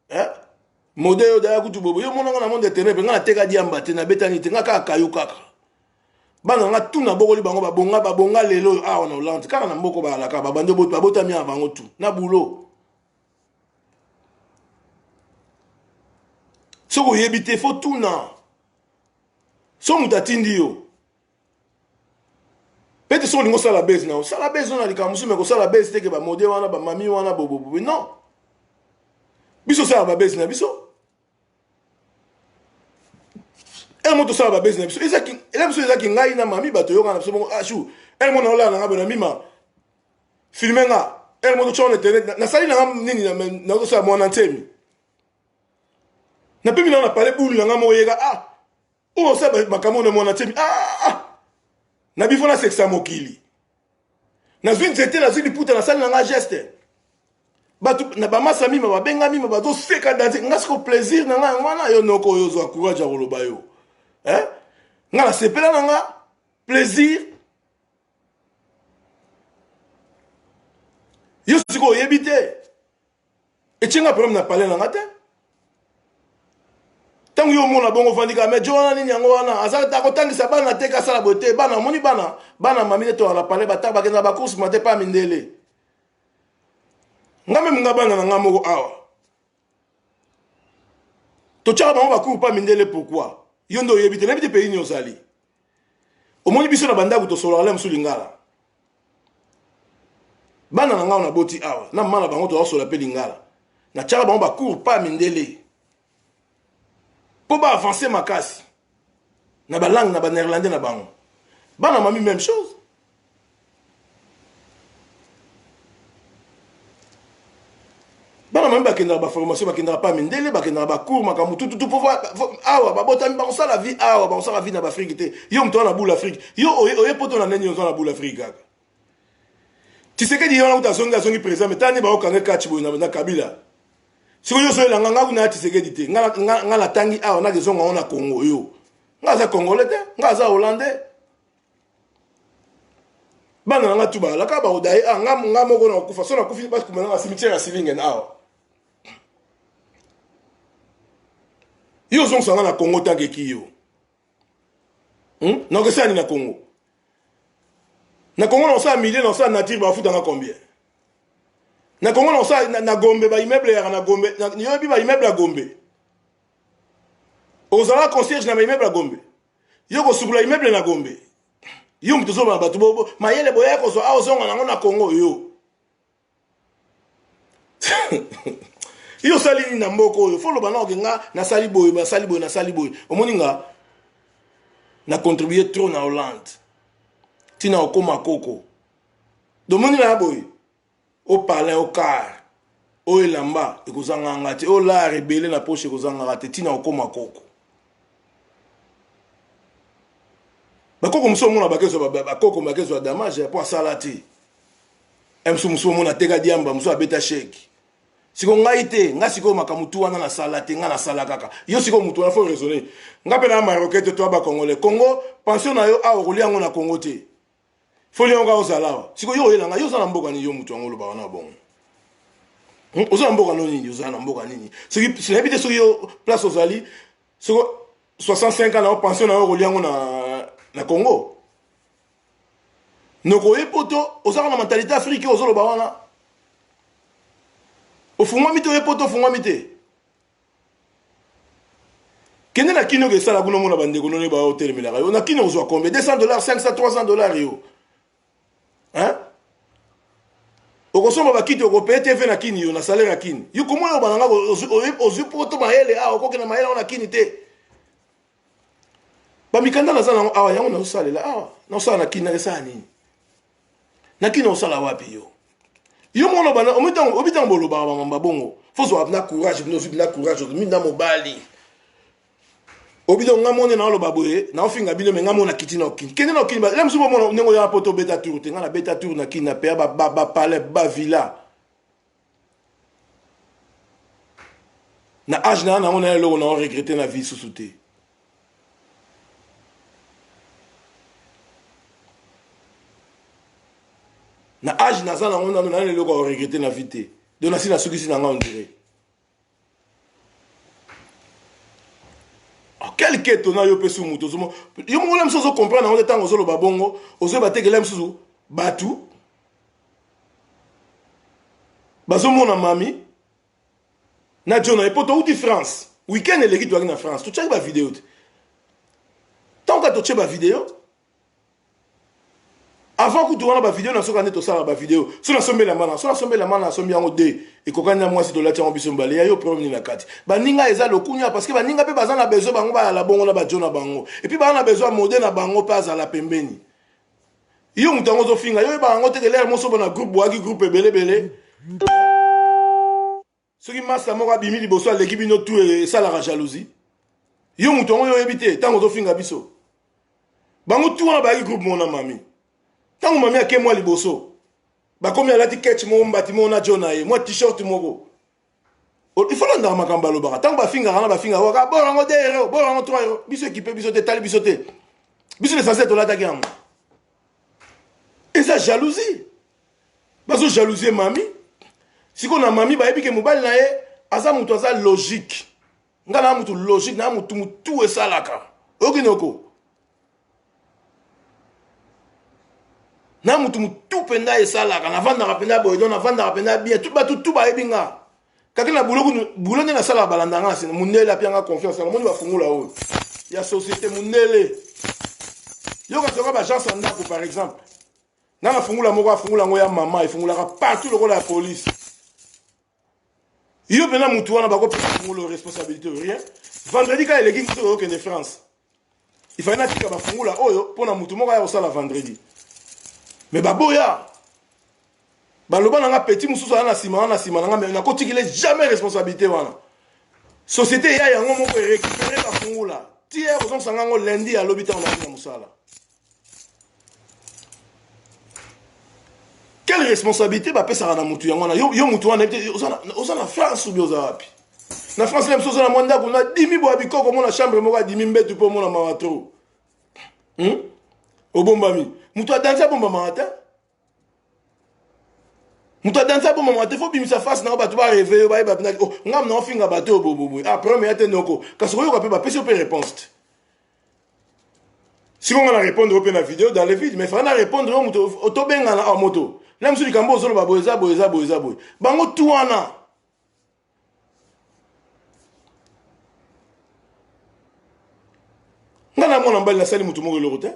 Eh? Mode yo daya kutu bobo. Yo monanga na monde ténèbres nga nateka diamba te nabetani te nga kaka kayo kaka. Bana nga tout na bokoli bango babonga babonga lelo awa na Hollande kaka na mboko balaka babandi babotami ya bango tout na boulot. Soki oyebi te faut tuna. So moto atindi yo pete soki olingi osala base na osala base na likambo mosusu me kosala base te ke bamode wana bamami wana bobobobe non biso osala babase na biso ere mo tosala babase na biso ela biso ezaki ngai na mami bato oyokana na biso bongo ashu ah, ere mo naolala na ngai boye na mima filme nga ere mo totya na internet nasali na nga nini nazosala mwana ntemi napemi na na pale bulu na ngai moko yeka ah oyo osala makambo na mwana ntemi ah, ah na bifo nasekisa mokili nazwi nzete nazwi liputa nasali na nga geste bato na bamasa mima babenga mima bazoseka danse nga siko plaisir na nga yango wana yo noko oyo ozwa courage ya koloba yo eh? nga nasepela na nga plaisir yo sikoyo oyebi te etie nga problème na palais na nga te ntango yo omona bongo ofandi kaka mais jo wana nini yango wana aza akotangisa bana te kasala boye te bana omoni bana bana mami nde toyaka na palais bata bakenda bacourse ma te pa mindele nga meme nga bana na nga moko awa totyaka bango bacour pa mindele pourquoi yo nde oyebi te nayebi te pays nini ozali omoni biso na bandako tosololaka na mosusu lingala bana na ngai naboti awa na mama na bango tozasola mpe lingala natyaka bango bacour pa mindele mpo baavance makasi na balangue na banéerlandais na bango bana mami même chose bana mami bakendaka baformation bakendaka pa mindele bakendaka bacour makambo tututu po awa babotami bakosala vie awa bakosala vie na baafrike te yo moto wana na boule afrike yo oye poto na ndenge oza na boule afrike kaka tisekedi ye wana kuta azongi azongi président me tala nde baokange kati boye na kabila sikoyo yo ozoyela nga nga kuna ya tisekedi te nga natangi awa nakezonga ngo na congo yo nga aza congolais te nga aza hollandais bana na nga tu balaka baodaye ah, nga, nga moko na kokufa so nakufi bakumela na cimetière ya silingen awa yo ozongisa nga na congo tanke eki yo hmm? nakosala nini na congo na congo nakosala milie nakosala nature bafuta nga combien na congo nakosala na, na gombe baimmeuble yaka na gombe yoyebi baimmeuble ya gombe ozala concierge na baimmeuble ya gombe yo kosukola immeuble na gombe yo moto ozoloba na bato bobo mayele boya kozwa awa ozonga nango na congo yo yo osali nini na mboka oyo fo loba naoke nga nasali boye nasali boye nasali boye omoni nga na contribue trop na hollande ntina okoma koko domoni na ya boye O palin o car o elamba ekozangaka nga te o lar ebele na poche ekozangaka te tina okoma koko bakoko mosusu omona bakezwa bakoko bakezwa damage mpo asala te mosusu mosusu omona ateka diamba mosusu abeta sheke siko ngai te ngai sikoyo makambo tu wana nasala te ngai nasala kaka yo sikoyo motu wana fo raisonne ngai mpe na marocain te toya bacongolais congo pension na yo awa okolia yango na congo te Foli yango kaka ozala awa. Siko yo oyela nga yo oza na mboka nini yo mutu yango olobaka na bongo. Hmm? Oza na mboka no nini? Oza na mboka nini? Soki nayebi te soki yo place ozali soki 65 ans na yo pension na yo okolia yango na na Congo. Noko oye poto ozaka na mentalité africaine ozoloba wana. Ofungwami te oye poto ofungwami te. Kende na kino kesala kuna omona bandeko none ba otelemelaka yo na kino ozwa combien 200 dollars 500 300 dollars yo hein okosomba bakiti okopeye tv na kini yo na salaire ya kini yo komona yo bananga ozwi poto mayele awa okokenda mayele awa na kini te bamikanda naza nango awa yango nazosalela awa nasala na kini nakesala nini na kini osala wapi yo yo moko bana obi ntango bolobaka bamamba bongo fozwa na courage bino ozwi na courage omi na mobali obi donc nga mone naoloba boye naofinga bino me nga mona kiti na okini kende na okini la mosusu bomona ndenge oya mpo tobeta tour te nga nabeta tour na kini na peya bapalais bavilla na age na nango na eloko na regrete na vie susu te age naza nango nano nani eloko ya koregrete na vie te. Donc nasi nasukisi na nga on dirait. Oh, quel keto na yo mpe su moto ozomo yo moko na mosusu ozo comprendre yango te ntango ozoloba bongo ozoyeba te kela mosusu bato bazomona mami na jona ye mpo touti france weekend eleki toyaki na france totyaki bavideo te ntango kaka totye bavideo avant kutu wana bavideo na soka nde tosalaka bavideo so nasombi elamba na so nasombi elamba na nasombi yango de ekokani na mwasi tolati yango biso mibale ya yo problème nini na kati baninga eza lokunya parce que baninga mpe baza na besoin bango bayala bongo na bajo na bango epuis baza na besoin ya mode na bango mpe azala pembeni yo moto yango ozofinga yo oyebaka yango te ke lere moso bona groupe boyaki groupe ebelebele soki masta moko abimi liboso aleki bino tu esalaka jalousie yo moto yango yo oyebi te ntango ozofinga biso bango tu wana bayaki groupe moko na mami ntango mami ake mwa liboso bakomi alati ketch moko mbati moko na jo na ye mwa t-shirt moko il faut landaka makambo alobaka ntango bafingaka na bafingaka waka bora yango 2 euro bora yango 3 euro biso ekipe biso te etali biso te biso l'essentiel tolataki yango eza jalousie bazo jalousie mami sikoyo na mami bayebi ke mobali na ye aza moto aza logique nga na moto logique na motu motu esalaka oyoki noko na motu motu mpenza esalaka navandaka mpenza boye don navandaka mpenza bien bato tu bayebi nga kaki na bulo kutu bulo nde nasalaka balanda nga na mundele apia nga confiance namoni bafungola oyo ya société mundele yoka soka baagence ya ndako par exemple nga na fungula moko afungula yango ya mama efungulaka partout lokola ya police yo mpena mutu wana bakopesa fungula responsabilité rien vendredi kaka eleki nkutu okende france ifale natika bafungula oyo mpo na mutu moko aya kosala vendredi me baboya baloba na nga petit mosusu aza na nsima wana na nsima na nga me nakotikile jamais responsabilité wana société eya yango moko erécupere bafungula ti ya kozongisa nga yango lundi alobi ntango nayaki na mosala quelle responsabilité bapesaka na motu yango wana yo, yo motu wana oza na france obi oza wapi na france na biso oza na mwa ndako na dimi boya bikoko omona chambre moko adimi mbetu mpo omona mawa trop hmm? obombami moto adansi abombamaka te moto adansi abombamaka te fo bimisa face nango bato bareve yo bayeba mpena oh, ngai na ofinga bato oyo boboboye ah problème ya te noko kasi okoyoka mpe bapesi yo mpe réponse te siko nga na répondre yo mpe na video dans le vide mais faa na répondre yo moto tobengana a ah, moto na mosusu likambo ozoloba boye eza boye eza boye eza boye bango tu wana nga na mwana mobali nasali moto moko eloko te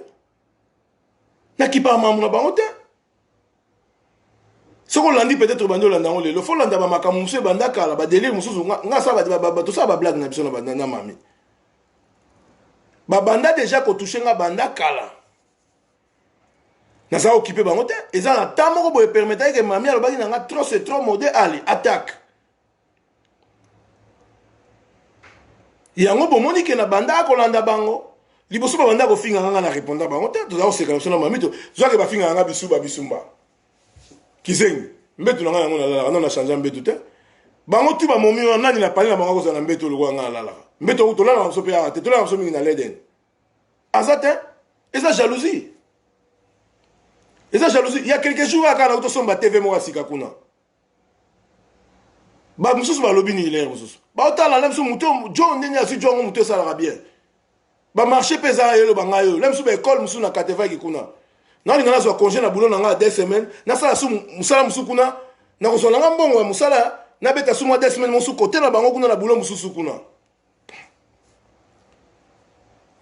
nakipaka makambo na bango te soki olandi peut-être obandi olanda yango lelo fo olanda bamakambo mosusu ebanda kala badelire mosusu nga tosala bablage na biso na mami babanda deja kotouche nga banda kala naza okipe bango te eza na temps moko boye permetaki ke mami alobaki na nga trop c'est trop mode ale attaque yango bomoni ke na banda akolanda bango liboso babanda kofinga nga nga na reponda bango te toza koseka na biso na mami to zwake bafingaka nga bisuba bisumba kizengi mbetu na nga yango nalalaka no na change mbetu te bango tu bamomi wana nani na pale na bango akozala na mbetu lokola nga nalalaka mbetu tolalaka biso mpe awa te tolalaka biso mingi na leden aza te eza jalousie eza jalousie ya quelques jours kaka na tosomba tv moko ya sika kuna ba mosusu balobi nini lere mosusu baotala na biso moto jo ndenge azwi jo yango moto esalaka bien bamarché mpe ezala eloba ngai oyo na biso baekole mosusu na katevaki kuna nalinga nazwa congé na boulot na ngai ya deux semaines nasala su mosala mosusu kuna nakozwa na ngai mbongo ya mosala nabeta su mwa deux semaines mosusu kote na bango kuna na boulot mosusu kuna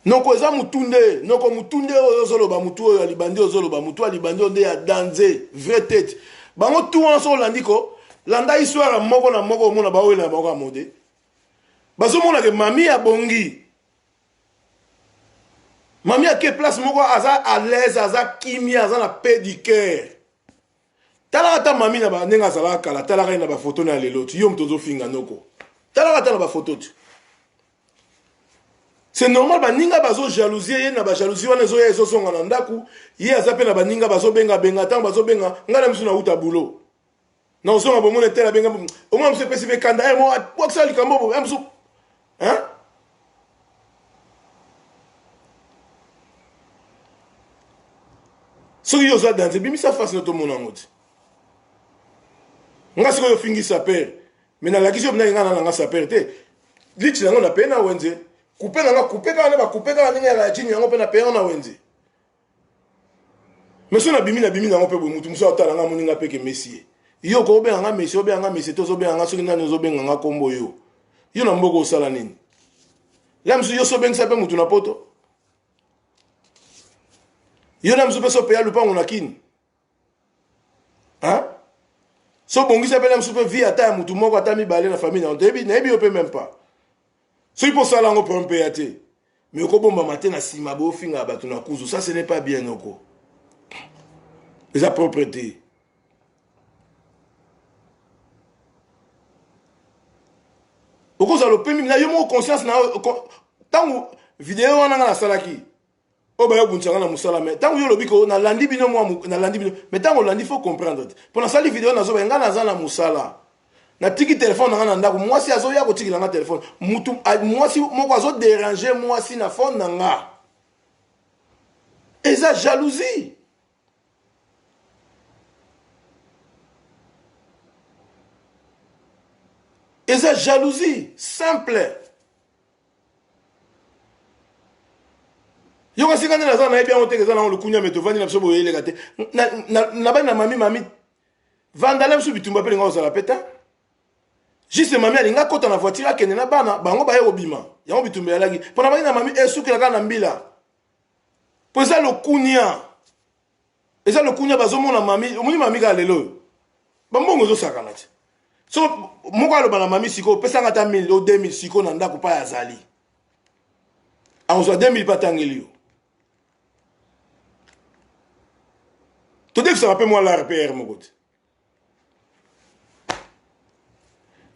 Noko eza mutu nde noko mutu nde oyo ozoloba mutu oyo ya libandi ozoloba mutu ya libandi oyo nde ya danze vrai tete bango tu wana soki olandi ko landa histoire moko na moko omona baoyela bango ya mode bazomona ke mami abongi mami ake place moko aza à l'aise aza kimia aza na paix du cœur talaka ata mami na ndenge azalaka kala talaka ye na bafoto na ya lelo ti yo moto ozofinga noko talaka ata na bafoto ti c'est normal baninga bazo jalousie ye na bajalousie wana ezoya ezozonga na ndako ye aza mpe na baninga bazobengabenga ntango bazobenga ngai na miso nauta bulo na ozonga bomona etela benga omona mosu epesi mpe kanda eh, mo abwakisa likambo bo eh, mosu hein soki yo oza danze bimisa face na tomona yango te. Nga sikoyo ofingi saper mais nalakisi yo mpenza nga na nanga saper te. Lichi nango na paye na wenze. Coupe nanga coupe kaka na ba coupe kaka ndenge ya jini yango mpe na paye na wenze. Mais so nabimi nabimi nango mpe boye motu mosusu atala nga amoni nga mpe ke mesie. Yo ko obenga nga mesie obenga nga mesie te ozobenga nga soki nani ozobenga nga kombo yo. Yo na mboka osala nini? La mosusu yo so obengisa mpe motu na poto. Yo na mosusu mpe so opeya lupango na kini. Hein? So bongisa mpe na mosusu mpe vie ata ya motu moko ata mibale na famille na yo. Nayebi nayebi yo mpe même pas. Soki mpo osala yango problème mpe ya te. Mais okobombama te na nsima boye ofingaka bato na kuzu. Ça ce n'est pas bien noko. Eza propre te. Okozala opemi na yo moko conscience na yo ntango video wana nga nasalaki oyo bayo bundisa nga na mosala mais ntango yo olobi ko nalandi bino mwa nalandi bino mais ntango olandi faut comprendre te mpo nasali video nazoba nga naza na mosala natiki telefone na nga na ndako mwasi azoya kotikela nga telefone mutu mwasi moko azoderange mwasi na fone na nga eza jalousie eza jalousie simple yoka sika nde naza nayebi yango te eza nango lokunya me tovandi na biso boye eleka te nabandi na mami mami vandale biso bitumba mpe linga kozala pe te juste mami alingi akota na voiture akende na bana bango baye kobima yango bitumba eyalaki mpo na bandi na mami esukela kaka na mbila mpo eza lokunya eza lokunya bazomona mami omoni mami kaka lelo oyo bambongo ezosakana te so moko aloba na mami sikoyo opesanga ata 1000 o 2000 sikoyo na ndako pai azali akozwa 2000 mpe atangeli yo todefisaka mpe mwa lar mpe r moko te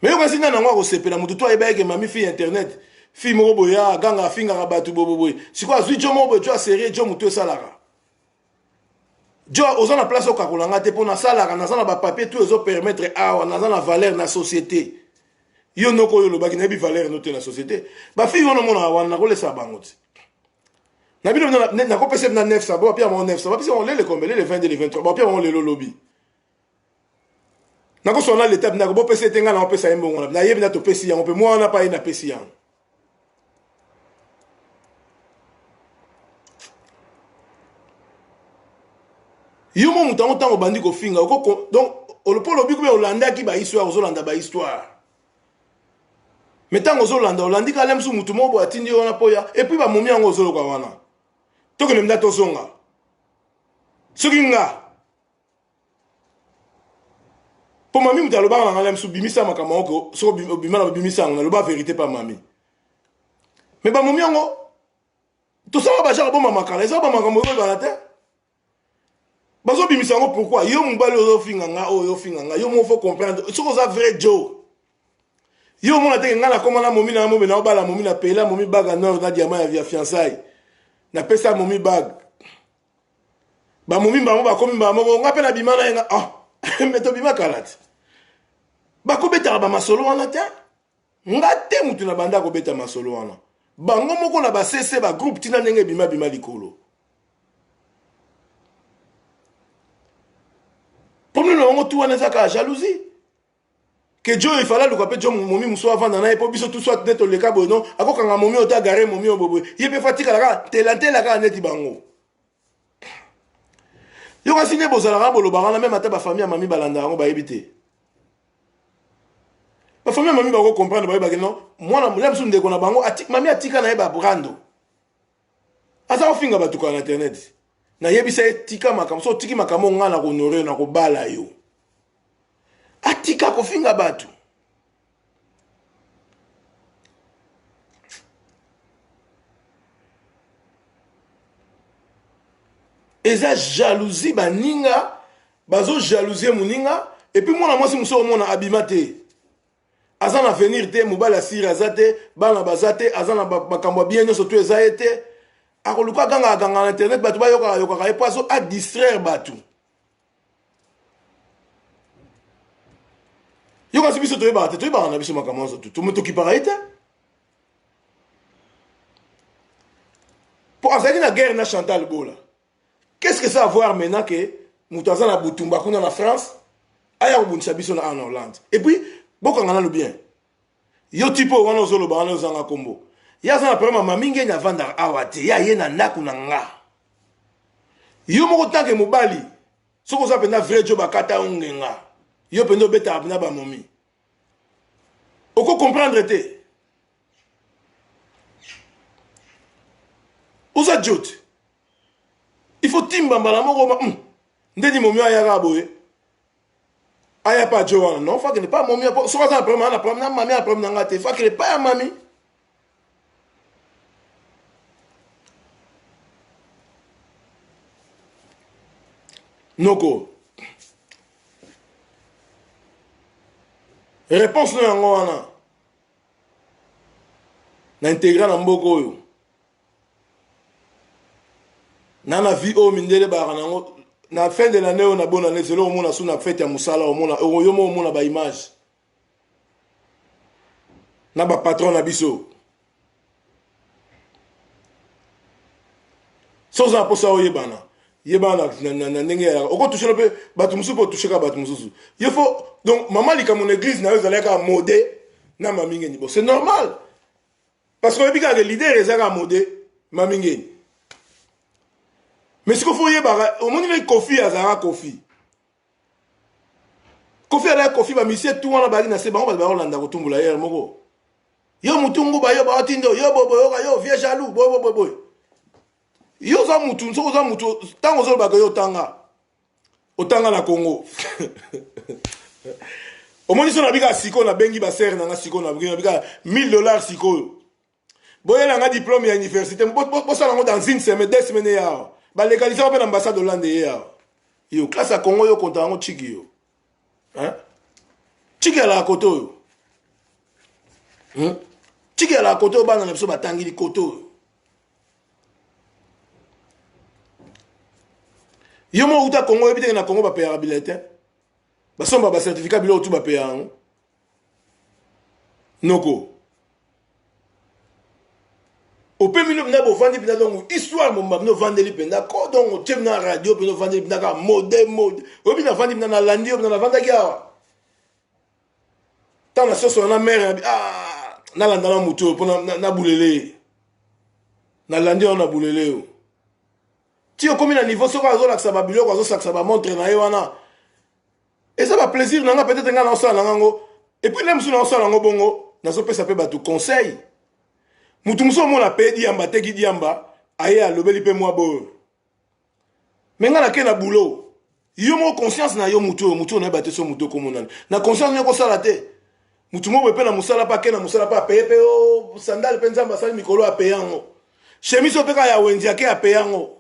me yoka nsinga nango akosepela motu to ayeba eke mami fille internet fille moko boye aganga afingaka bato boboboye sikoyo azwi jo moko boye jo aserie jo motu esalaka Jo oza na place okakola nga te mpo nasalaka naza na bapapier tout ezo permettre awa naza na valeur na société yo noko oyo olobaki nayebi valeur no te na société bafille wana omonaka wana nakolesa bango te na bino nakopesa bino 900 bo bapia bango 900 bapesa bango lele kombe lele 22 lele 23 bapia bango lelo lobi nakoswana leta bino bopesa ete ngai nakopesa ye mbongo nayebi na topesi yango mpe mwana mpa ye napesi yango yo mo moto yango ntango obandi kofinga donc mpo olobi kume olandaki bahistoire ozolanda bahistoire me ntango ozolanda olandi kala mosusu motu moko boye atindi yo wana mpo ya epuis bamomi yango ozoloka wana tokende mda tozonga soki nga mpo mami moto alobaka na ngai na misu bimisa makambo yango soki obima na bimisa yango naloba verité pa mami me bamomi yango tosala bajaka boma makala eza bamakambo oyebana te bazobimisa yango pourkui yo mobali ozofinga nga oyo ofinga nga yo moko fo comprendre soki oza vrai jo yo omona teke ngai nakoma na momi na momi na obala momi na pela momi baga nord na diamant ya fiançaille napesa momi bague bamomi bango bakomi mbala moko nga mpe nabima na ye nga ah me tobima kala te bakobetaka bamasolo wana te nga te motu na banda kobeta masolo wana bango moko na basese bagroupe ntina ndenge ebima bima likolo problème na bango tu wana eza kaka jalousie ke jo ifala aluka mpe jo momi mosusu avanda na ye mpo biso tout soit nde toleka boye non akokanga momi oyo te agare momi oyo boye ye mpe fo atikala kaka ntela ntela kaka neti bango yo kasi nde bozalaka bolobaka na meme ata bafamille ya mami balanda yango bayebi te bafamille ya mami bako comprendre bayebaki non mwana ya mosusu ndeko na bango mami atika na ye babrando aza kofinga bato kaka na internet nayebisa ye tika makambo so otiki makambo ngai na kohonore yo na kobala yo atika kofinga bato eza jalousie baninga bazo jalousie moninga epuis mwana mwasi mosusu omona abima te aza na avenir te mobali asiri aza te bana baza te aza na makambo ya bien nyonso to eza ye te akoluka agangaka ganga na internet bato bayokaka yokaka ye mpo azo adistraire bato yo kasi biso toyebaka te toyebaka na biso makambo nyonso tokipaka ye te mpo azalaki na guerre na chantal bola qu'est ce que ça avoir maintenant ke moto aza na butumba kuna na france? Aya kobundisa biso na en Hollande. Et puis bokanga nanu bien. Yo tipo wana ozoloba wana ozanga kombo. Ye aza na problème ya mami ngeni avandaka awa te. Ye aye na ndako na nga. Yo moko tanke mobali soki oza mpenza vrai job akata yo ngenga. Yo mpenza obetaka mpenza bamomi. Oko comprendre te. Oza jote. Il faut timba mbala moko ma ndeni momi ayaka boye. Aya pa jo wana non faut akende pa momi po soki aza na problème na problème na mami na problème na nga te faut akende pa ya mami. Noko réponse no yango wana na integra na mboka oyo na na vie oyo mindele bayaka nango na fin de l'année oyo na bonne année zelo omona su na fete ya mosala omona yo mo omona ba image na ba patron na biso soki oza na mposa oyebana yebana na ndenge yalaka okotouche no mpe bato mosusu mpe otouche kaka bato mosusu ye fo donc mama likambo na eglise na yo ezalaki kaka mode na mamingeni bon c'est normal parce que oyebi kaka leader eza kaka mode mamingeni mais sikoyo fo oyebaka omoni ndenge kofi azalaka kofi kofi alaya kofi bamisie tu wana bayaki na se bango bato bakolanda kotumbola yere moko yo mutu nguba yo baotindo yo boboyoka yo vieux jaloux boyeboyeboye yo oza mutu soki oza mutu ntango ozolobaka yo otanga otanga na congo omoni so nabika sikoyo nabengi basere na nga sikoyo nabika 1000 dollars sikoyo boyela nga diplôme ya université bosala yango dans une semaine deux semaines ye awa balegalise yango mpe na ambassade hollande ye awa yo classe ya congo yo konta yango chiki yo hein? chiki alaka kote oyo hmm? chiki alaka kote oyo bana na biso batangili kote oyo yo moko uta congo oyebi teke na congo bapeyaka bulletin basomba bacertificat biloko tu bapeya yango noko opemi no mpenza bovandi mpenza donc histoire momba bino ovandeli mpenza ko donc otie na radio mpenza ovandeli mpenza kaka mode mode oyebi navandi mpenza nalandi yo mpenza navandaki awa ntango nasosola na mere nabi ah, nalanda na motu oyo mpo nabulele ye nalandi yango na bulele yo ti okomi na niveau soki azolakisa babiloko azosakisa bamontre na ye wana eza ba plaisir na nga peut-être nga naosala na nga ngo et puis nde mosusu naosala yango bongo nazopesa mpe bato conseil moto mosusu omona pe diamba ateki diamba aye alobeli mpe mwa boyo me nga nake na boulot yo moko conscience na yo motu oyo motu oyo nayeba te so motu okomonani na conscience nayo kosala te motu moko boye mpe na mosala mpe ake na mosala mpe apeye mpe o oh, sandale mpe nzambe asali mikolo apeye yango chemise oyo mpe kaka ya wenze ake apeye yango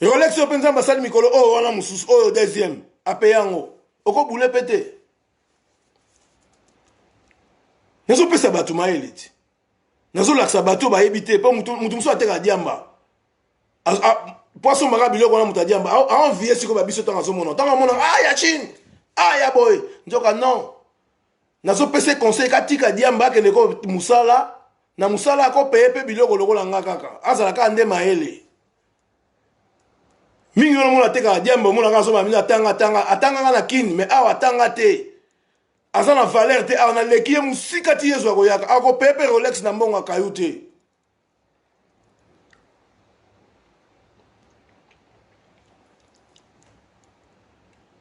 Rolex oyo mpe nzambe asali mikolo oyo wana mosusu oyo deuxième ape yango okobule mpe te nazopesa bato mayele ti nazolakisa bato oyo bayebi te mpo moto mosusu atekaka diamba mpo asombaka biloko wana moto adiamba aenvie sikoyo babiso ntango azomona ntango amona ah ya chine ah ya boye nzoka non nazopesa conseil katika diamba akende ko mosala na mosala akopeye mpe biloko lokola nga kaka azala kaka nde mayele mingi wana omona atekaka diamba omonaka azomba bino atanga atanga atanga nga na kini mais awa atanga te aza na valeur te awa naleki ye mosika ti yezu akoyaka akopeye mpe rolex na mbongo akayu te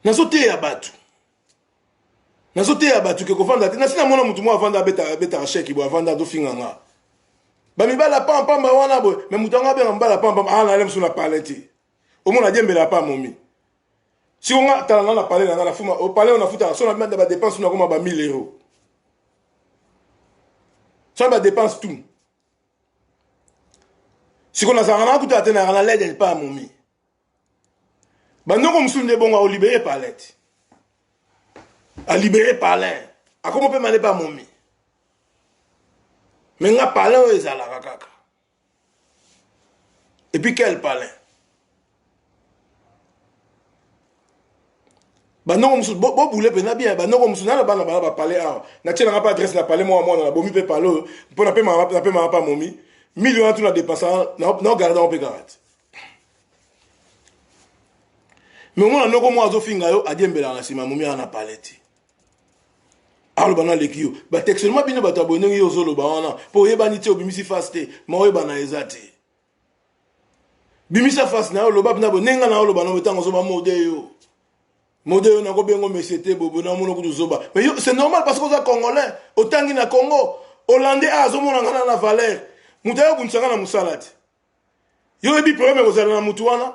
nazoteya bato nazoteya bato ke kovanda te nasi namona motu moko avanda abetaka sheki boye avanda azofinga nga bamibala pampamba wana boye me moto yango abenga mobala pampamba aa ah, nale mosusu na pale te omona adiembela pa momi siko nga tala nga na pale na nga nafuma opale oyo nafutaka so na bima badepense nakoma ba 1000 euro so badepense tout siko nazalaka na kuta te nayaka na lede pa momi bandoko mosusu nde bongo aolibere palin te alibere palin akoma mpe male pa momi me nga palin oyo ezalaka kaka epuis quel palin bandoko mosusu bobule mpenza bien bandoko mosusu nana bana bana bapale awa natie nanga mpe adresse na pale mwa mwana nabomi mpe pale oyo mpo napemaka mpa momi milio wana tu na depensa naogarde yango mpe kaka te. Mais omona noko moko azofinga yo adiembelaka na nsima momi wana na palais te. Aloba na leki yo. Ba textuellement bino bato ya boye ndenge yo ozoloba wana po oyebani te obimisi face te, ma oyebana eza te. Bimisa face na yo loba bina boye ndenge nga na oloba na yo ntango ozoba mode yo. Mode yo nako bengo monsieur te bobo na mono kutu zoba. Mais yo c'est normal parce que oza congolais, otangi na Congo, hollandais a azomona nga na valeur. Moto ayo bundisa nga na mosala te. Yo oyebi problème ekozala na motu wana?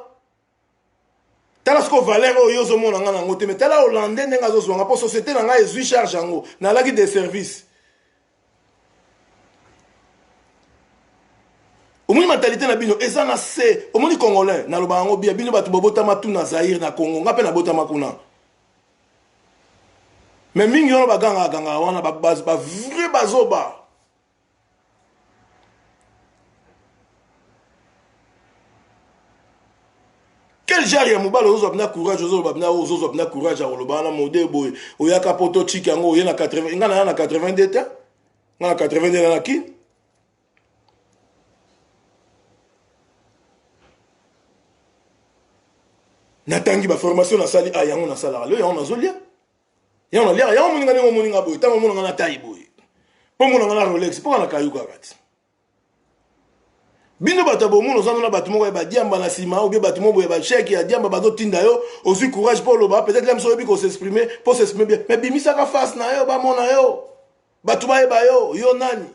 Tala sikoyo valeur oyo yo ozomona nga na yango te, mais tala hollandais ndenge azozwa nga mpo société na ngai ezwi charge yango, nalaki de service. Omoni mentalité na bino eza na se. Omoni congolais naloba yango bien, bino bato bobotama tu na Zaire na Congo, nga mpe nabotama kuna. Mais mingi wana bagangaka gangaka wana ba, ba, ba vrai bazoba. Quel genre ya mobali ozozwa mpena courage ozoloba mpena ozozwa mpena courage ya koloba wana mode boye oyaka poto chiki yango oye na 80 nga naya na 82 te nga na 82 na na kin natangi baformation nasali a ah, yango nasalaka leo yango nazolia yango naliaka yango moninga ndenge omoninga boye ntango omonanga na tai boye mpo omonanga na rolex mpo kana kayu kaka ti bino bato ya bomona oza nona bato moko ya badiamba na nsima obie bato moko boye bacheke ya diamba bazotinda yo ozwi courage mpo oloba peut-être lem so oyebi kosexprime mpo s'exprime bien mais bimisaka face na yo bamona yo bato bayeba yo yo nani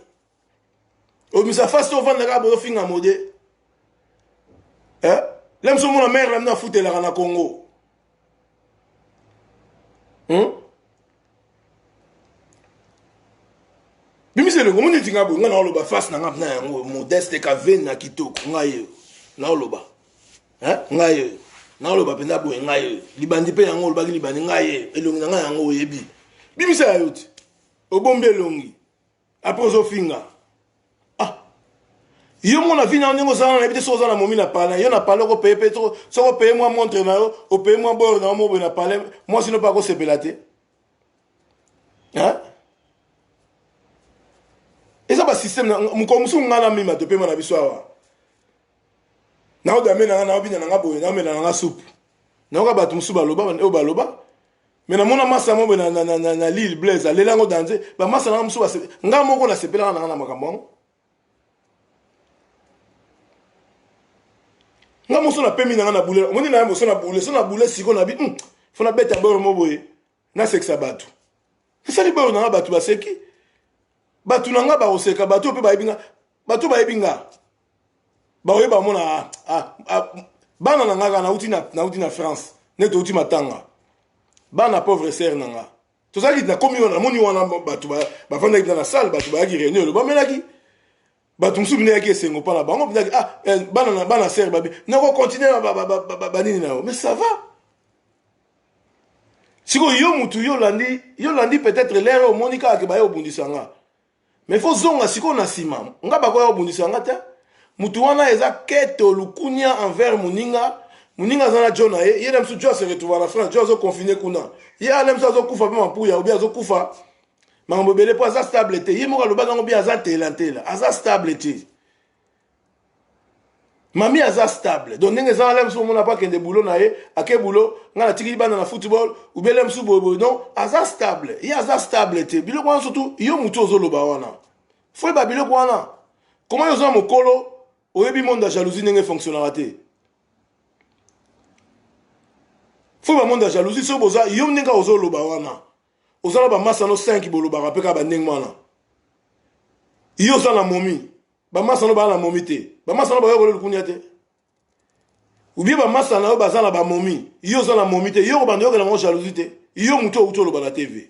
obimisa face to ovanda kaka boye ofinga mode eh? lem so omona mare na bino afutelaka na congo hmm? Bimisa elongo omoni neti nga boye nga naoloba face na nga na yango modeste kaveni na kitoko ngai oyo naoloba ngai oyo naoloba mpenza boye ngai oyo libandi mpe yango olobaki libandi ngai oyo elongi na ngai yango oyebi bimisa ya yo ti obombi elongi apres ozofinga ah yo mona vi na yo ndenge ozala nayebi te soki oza na momi na palin yo na palin okopeye mpe soki opeye mwa montre na yo opeye mwa bor na yo moboye na palin mwasi no mpe akosepela te Hein? Eza ba système na mokolo mosusu ngai na mima topema na biso awa. Naodame na ngai naobina na ngai boye naomela na ngai supu. Nayoka bato mosusu baloba oyo baloba me namona masa mo boye na, na, na, na, na lille blaise alela yango danze bamasa na ngai mosusu ngai moko nasepelaka na ngai na makambo yango ngai moso napemi na ngai na bule omoni na yango so na bule so na bule sikoyo na bi hmm, fo nabeta bor mo boye nasekisa bato nasali boyo na nga bato baseki bato na nga bakoseka bato mpe bayebi nga bato bayebi nga bakoyeba mona ah, ah, ah, bana na nga kaka nauti na, nauti na france nde touti matanga bana pauvre sere na nga tozalaki nakomi wana namoni wana bato bafandaki na salle bato bayaki réunion eloba bamelaki bato mosusu bino eyaki esengo mpo na bango binaki ah eh, bana na bana sere babi nako continue banini na yo mais ça va sikoyo yo mutu yo olandi yo olandi peut-être lere omoni kaka ke baye obundisa nga mais fo zonga sikoyo na nsima nga bakoya obundisa nga te mutu wana eza keto lukunia envers moninga moninga aza na jo na ye ye na mosusu jo ase retrouva na france jo azoconfine kuna ye ana mosusu azokufa mpe mapuya obi azokufa makambo ebele mpo aza stable te ye moko alobaki yango bien aza ntela ntela aza stable te mami aza stable donc ndenge eza wana mosusu omona mpo akende bulo na ye ake bulo ngai natikili bana na football ubele mosusu boyeboye donc aza stable ye aza stable te biloko wana surtout yo motu ozoloba wana fo yeba biloko wana koma yo oza mokolo oyebi monde ya jalousie ndenge efonctionnaka te fo yeba monde ya jalousie soki boza yo ndenge ozoloba wana oza na bamasa no 5 bolobaka mpe kaka bandenge wana yo oza na momi bamasa no baa na momi te bamasa no bayoka likunia te ubie bamasa na yo baza na bamomi yo oza na momi te yo kobanda yokela bango jalousie te yo motu outi oloba na tv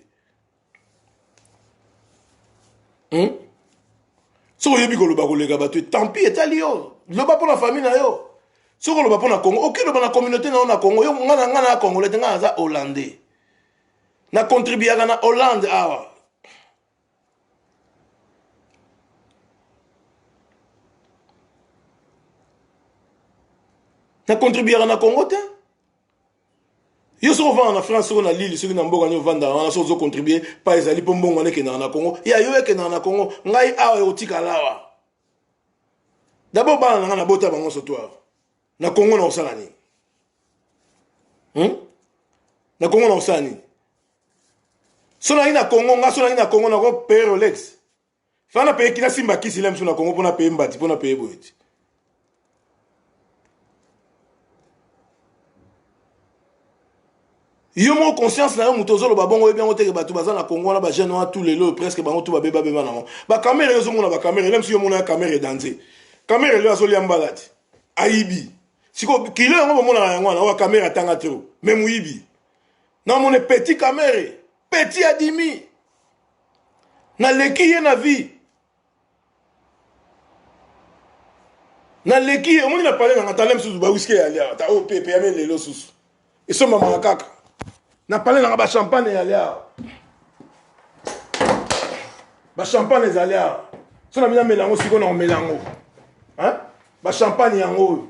hmm? soki oyebi koloba koleka bato tampi etali yo loba mpo na famille na yo soki oloba mpo na congo oki loba na communauté na yo na congo yo ngai na ngai na congolais te ngai naza hollandais na contribuaka na hollande awa na contribuaka na congo te yo soki ovanda na france soki na lille soki na mboka nini ovandaka wana soki ozocontribue pa ezali mpo mbongo wana ekendaka na congo ya yo ekendaka na congo ngai awa ekotikala awa dabord bana na ngai nabota bango soto awa na congo na kosala nini? Hmm? Na Congo na osala nini? So nangi na Congo, nga so nangi na Congo nako payer Rolex. Fa na payer kina simba kisi la miso na Congo pona payer mbati, pona payer boye ti. Yo moko conscience na yo moto ozoloba bongo oyebi yango teke bato baza na Congo wana ba jeune wana tout lelo presque bango tout babeba beba nango. Ba kamere yo ozomona ba kamere, même si yo mona ya kamere danze. Kamere lelo azolia mbala ti. Ayibi. Siko kilo yango bomonaka yango wana oyo kamere atanga trop mais moyibi. Na mone petit kamere, petit adimi. Naleki ye na vie. Naleki ye omoni na palais na nga tala misusu ba whisky ya lia ta oyo pepe ya lelo susu. Esombamaka kaka. Na palais na nga ba champagne ya lia. Ba champagne ezali awa. So na bino amela yango sikoyo na komela yango. Hein? Ba champagne yango oyo.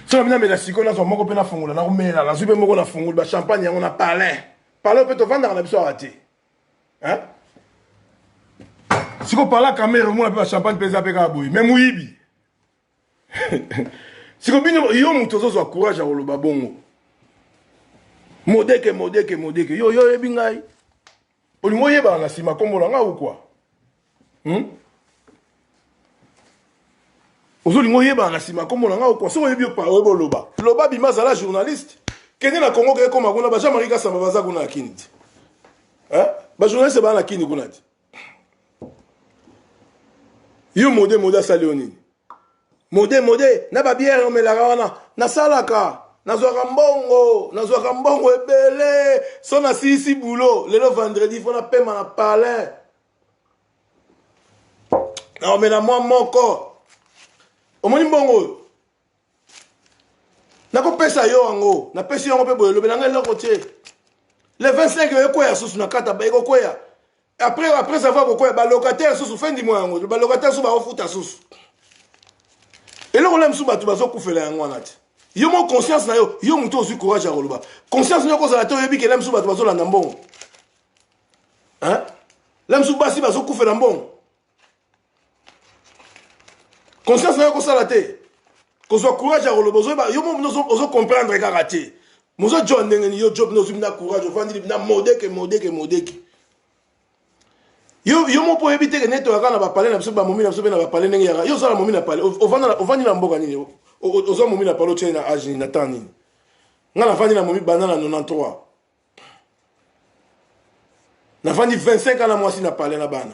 So na bino amela sikoyo nazwa moko mpe nafungola nakomela nazwi mpe moko nafungoli ba champagne yango na palais. Palais mpe tovandaka na biso awa te. Hein? Sikoyo pala kamere omona mpe ba champagne mpe eza mpe kaka boye. Mais moyibi. Siko bino yo moto ozozwa courage ya koloba bongo. Modeke modeke modeke yo yo oyebi ngai. Olingi oyebana na nsima nkombo na ngai ou quoi? Hmm? Ozolinga oyebana na nsima nkombo na ngai ou quoi? Soki oyebi yo oyebi oloba. Loba bima zala journaliste. Kende na Congo keke koma kuna ba Jean-Marie Kassamba baza kuna na Kini ti. Hein? Ba journaliste ba na Kini kuna ti. Yo mode mode asali yo nini? Mode mode na ba bière omelaka wana nasalaka nazwaka mbongo nazwaka mbongo ebele so nasilisi boulot lelo vendredi fo napema na palin nakomela mwa moko omoni mbongo oyo nakopesa yo yango napesi yango mpe boye elobela ngai eloko te le 25 ekweya susu na kata ekokweya après après avoir kokoya ba locataire susu fin du mois yango ba locataire susu bakofuta susu eloko na mosusu bato bazokufela yango wana te yo mo conscience na yo yo moto ozwi courage ya koloba conscience na yo kozala te oyebi ke la mosusu bato bazolanda mbongo hein la mosusu basi bazokufela mbongo conscience na yo kosala te kozwa courage ya koloba ozoyeba yo mo ozo comprendre kaka te mozo jo ndenge ni yo job nozwi na courage ofandi na modeke modeke modeke yo yo mo oyebi te ke nde toyaka na bapale na biso bamomi na biso mpe na bapale ndenge yaka yo ozala momi na pale ovandi na mboka nini oza momi na pale otyai na age nini na temps nini ngai nafandi na momi banda na 93 nafandi 25 ans na mwasi na pale na bana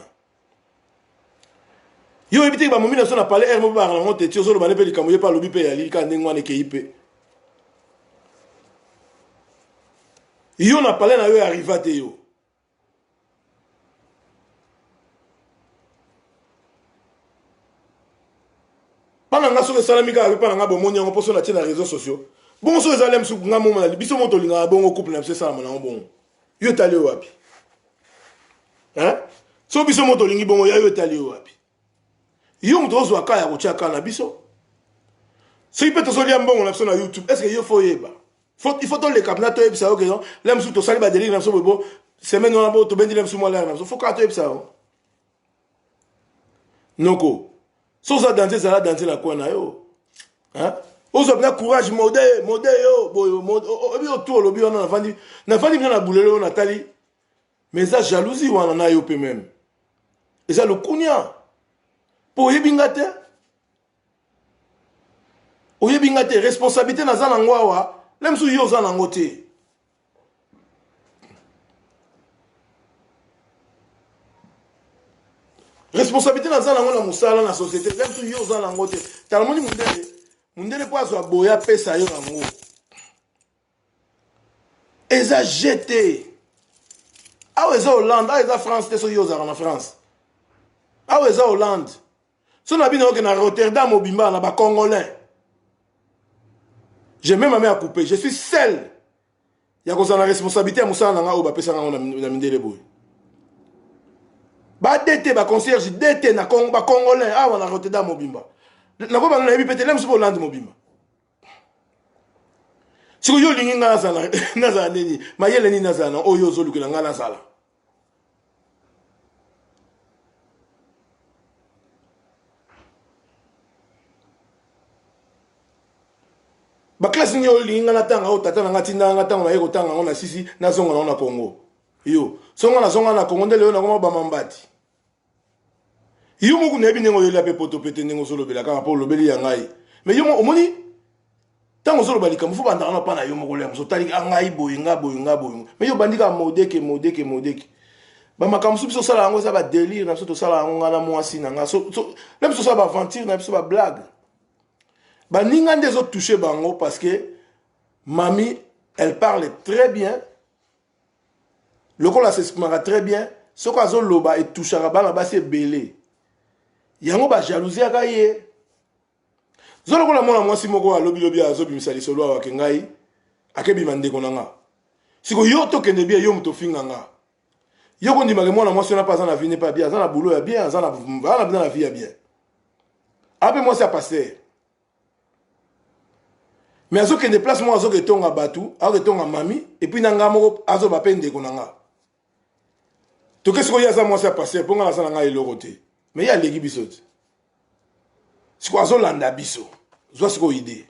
yo oyebi te bamomi na biso na palais heure moko bakanga yango te ti ozoloba ne mpe likambo ye mpe alobi mpe yali kaka ndenge wana ekei mpe yo na palais na yo arriva te yo mpa na nga soki esalami kaka mpe mpa na nga bomoni yango mpo so natie na réseau sociaux bongo soki ezali mosusu nga moma biso mo tolingaka bongo couple na biso esalama nango bongo yo etali yo wapi Hein? So biso moto olingi bongo ya yo etali yo wapi? Yo moto ozwa ka ya kotia ka na biso. Soki mpe tozolia mbongo na biso na YouTube, est-ce que yo faut oyeba? Faut, il faut toleka na toyebisa yo ke non, la mosusu tosali ba délire na biso boye bo semaine wana bo tobendi la mosusu mwa lere na biso. Faut kaka toyebisa yo. Noko, so oza danse zala danse na coin na yo. Hein? Ozwa mpenza courage mode mode yo boye oyebi yo tu olobi wana nafandi nafandi mpenza na bulele oyo natali Mais eza jalousie wana na yo pe meme. Eza lokunia. Po oyebi nga te. Oyebi nga te responsabilité naza nango awa. La mosusu yo oza nango te. Responsabilité naza nango na mosala na société. La mosusu yo oza nango te. Tala moni mundele. Mundele po azwa boya pesa yo yango. Eza jeu te. Awa eza Hollande, awa eza France te soki yo ozalaka na France. Awa eza Hollande. So na bino oke na Rotterdam mobimba na ba Congolais. J'ai même ma main à couper. Je suis seul. Ya kozala na responsabilité ya mosala na nga oyo bapesaka yango na mindele boye. Ba DT ba concierge DT na ba Congolais awa na Rotterdam mobimba. Nakoba nayebi pe te lem soki Hollande mobimba. Sikoyo yo olingi ngai nazala nazala nini? Mayele nini nazala na oyo ozolukela ngai nazala? Baklase nini oyo olingi ngai natanga oyo tata na ngai atindaka ngai ntango naye kotanga yango na sisi nazonga nango na Congo. Yo, soki ngai nazonga na Congo nde lelo nakoma bamambati. Yo moko nayebi ndenge oyela mpe poto mpe te ndenge ozolobela kaka mpo olobeli ya ngai. Mais yo omoni ntango ozoloba likambo fo bandaka na mpa na yo moko lea mosu otali ah, ngai boye ngai boye ngai boye mais yo obandi kaka modeke modeke modeke bamakambo mosusu biso osala yango eza badelire na biso tosala yango ngai na mwasi na ngai na biso osala baaventure na biso bablague baninga nde ezotouche bango parce que mami elle parle très bien lokola s'exprimaka très bien soki azoloba etouchaka bana basi ebele yango bajalousiaka ye zo lokola mwana mwasi moko alobilobi azobimisa lisolo awa ke ngai akebima ndeko na nga siko yo tokende bien yo moto ofinga nga yo kondimaka mwana mwasi wana mpe aza na vie ne mpe bien aza na boulot ya bien aza na na vie ya bien ape mwasi ya pasteur mais azokende place moko azoketonga bato azoketonga mami epuis na nga moko azoba mpe ndeko na nga toke sikoyo ye aza mwasi ya pasteur mpo nga naza na ngai eloko te mais ye aleki biso te sikoyo azolanda biso zwa sikoyo idee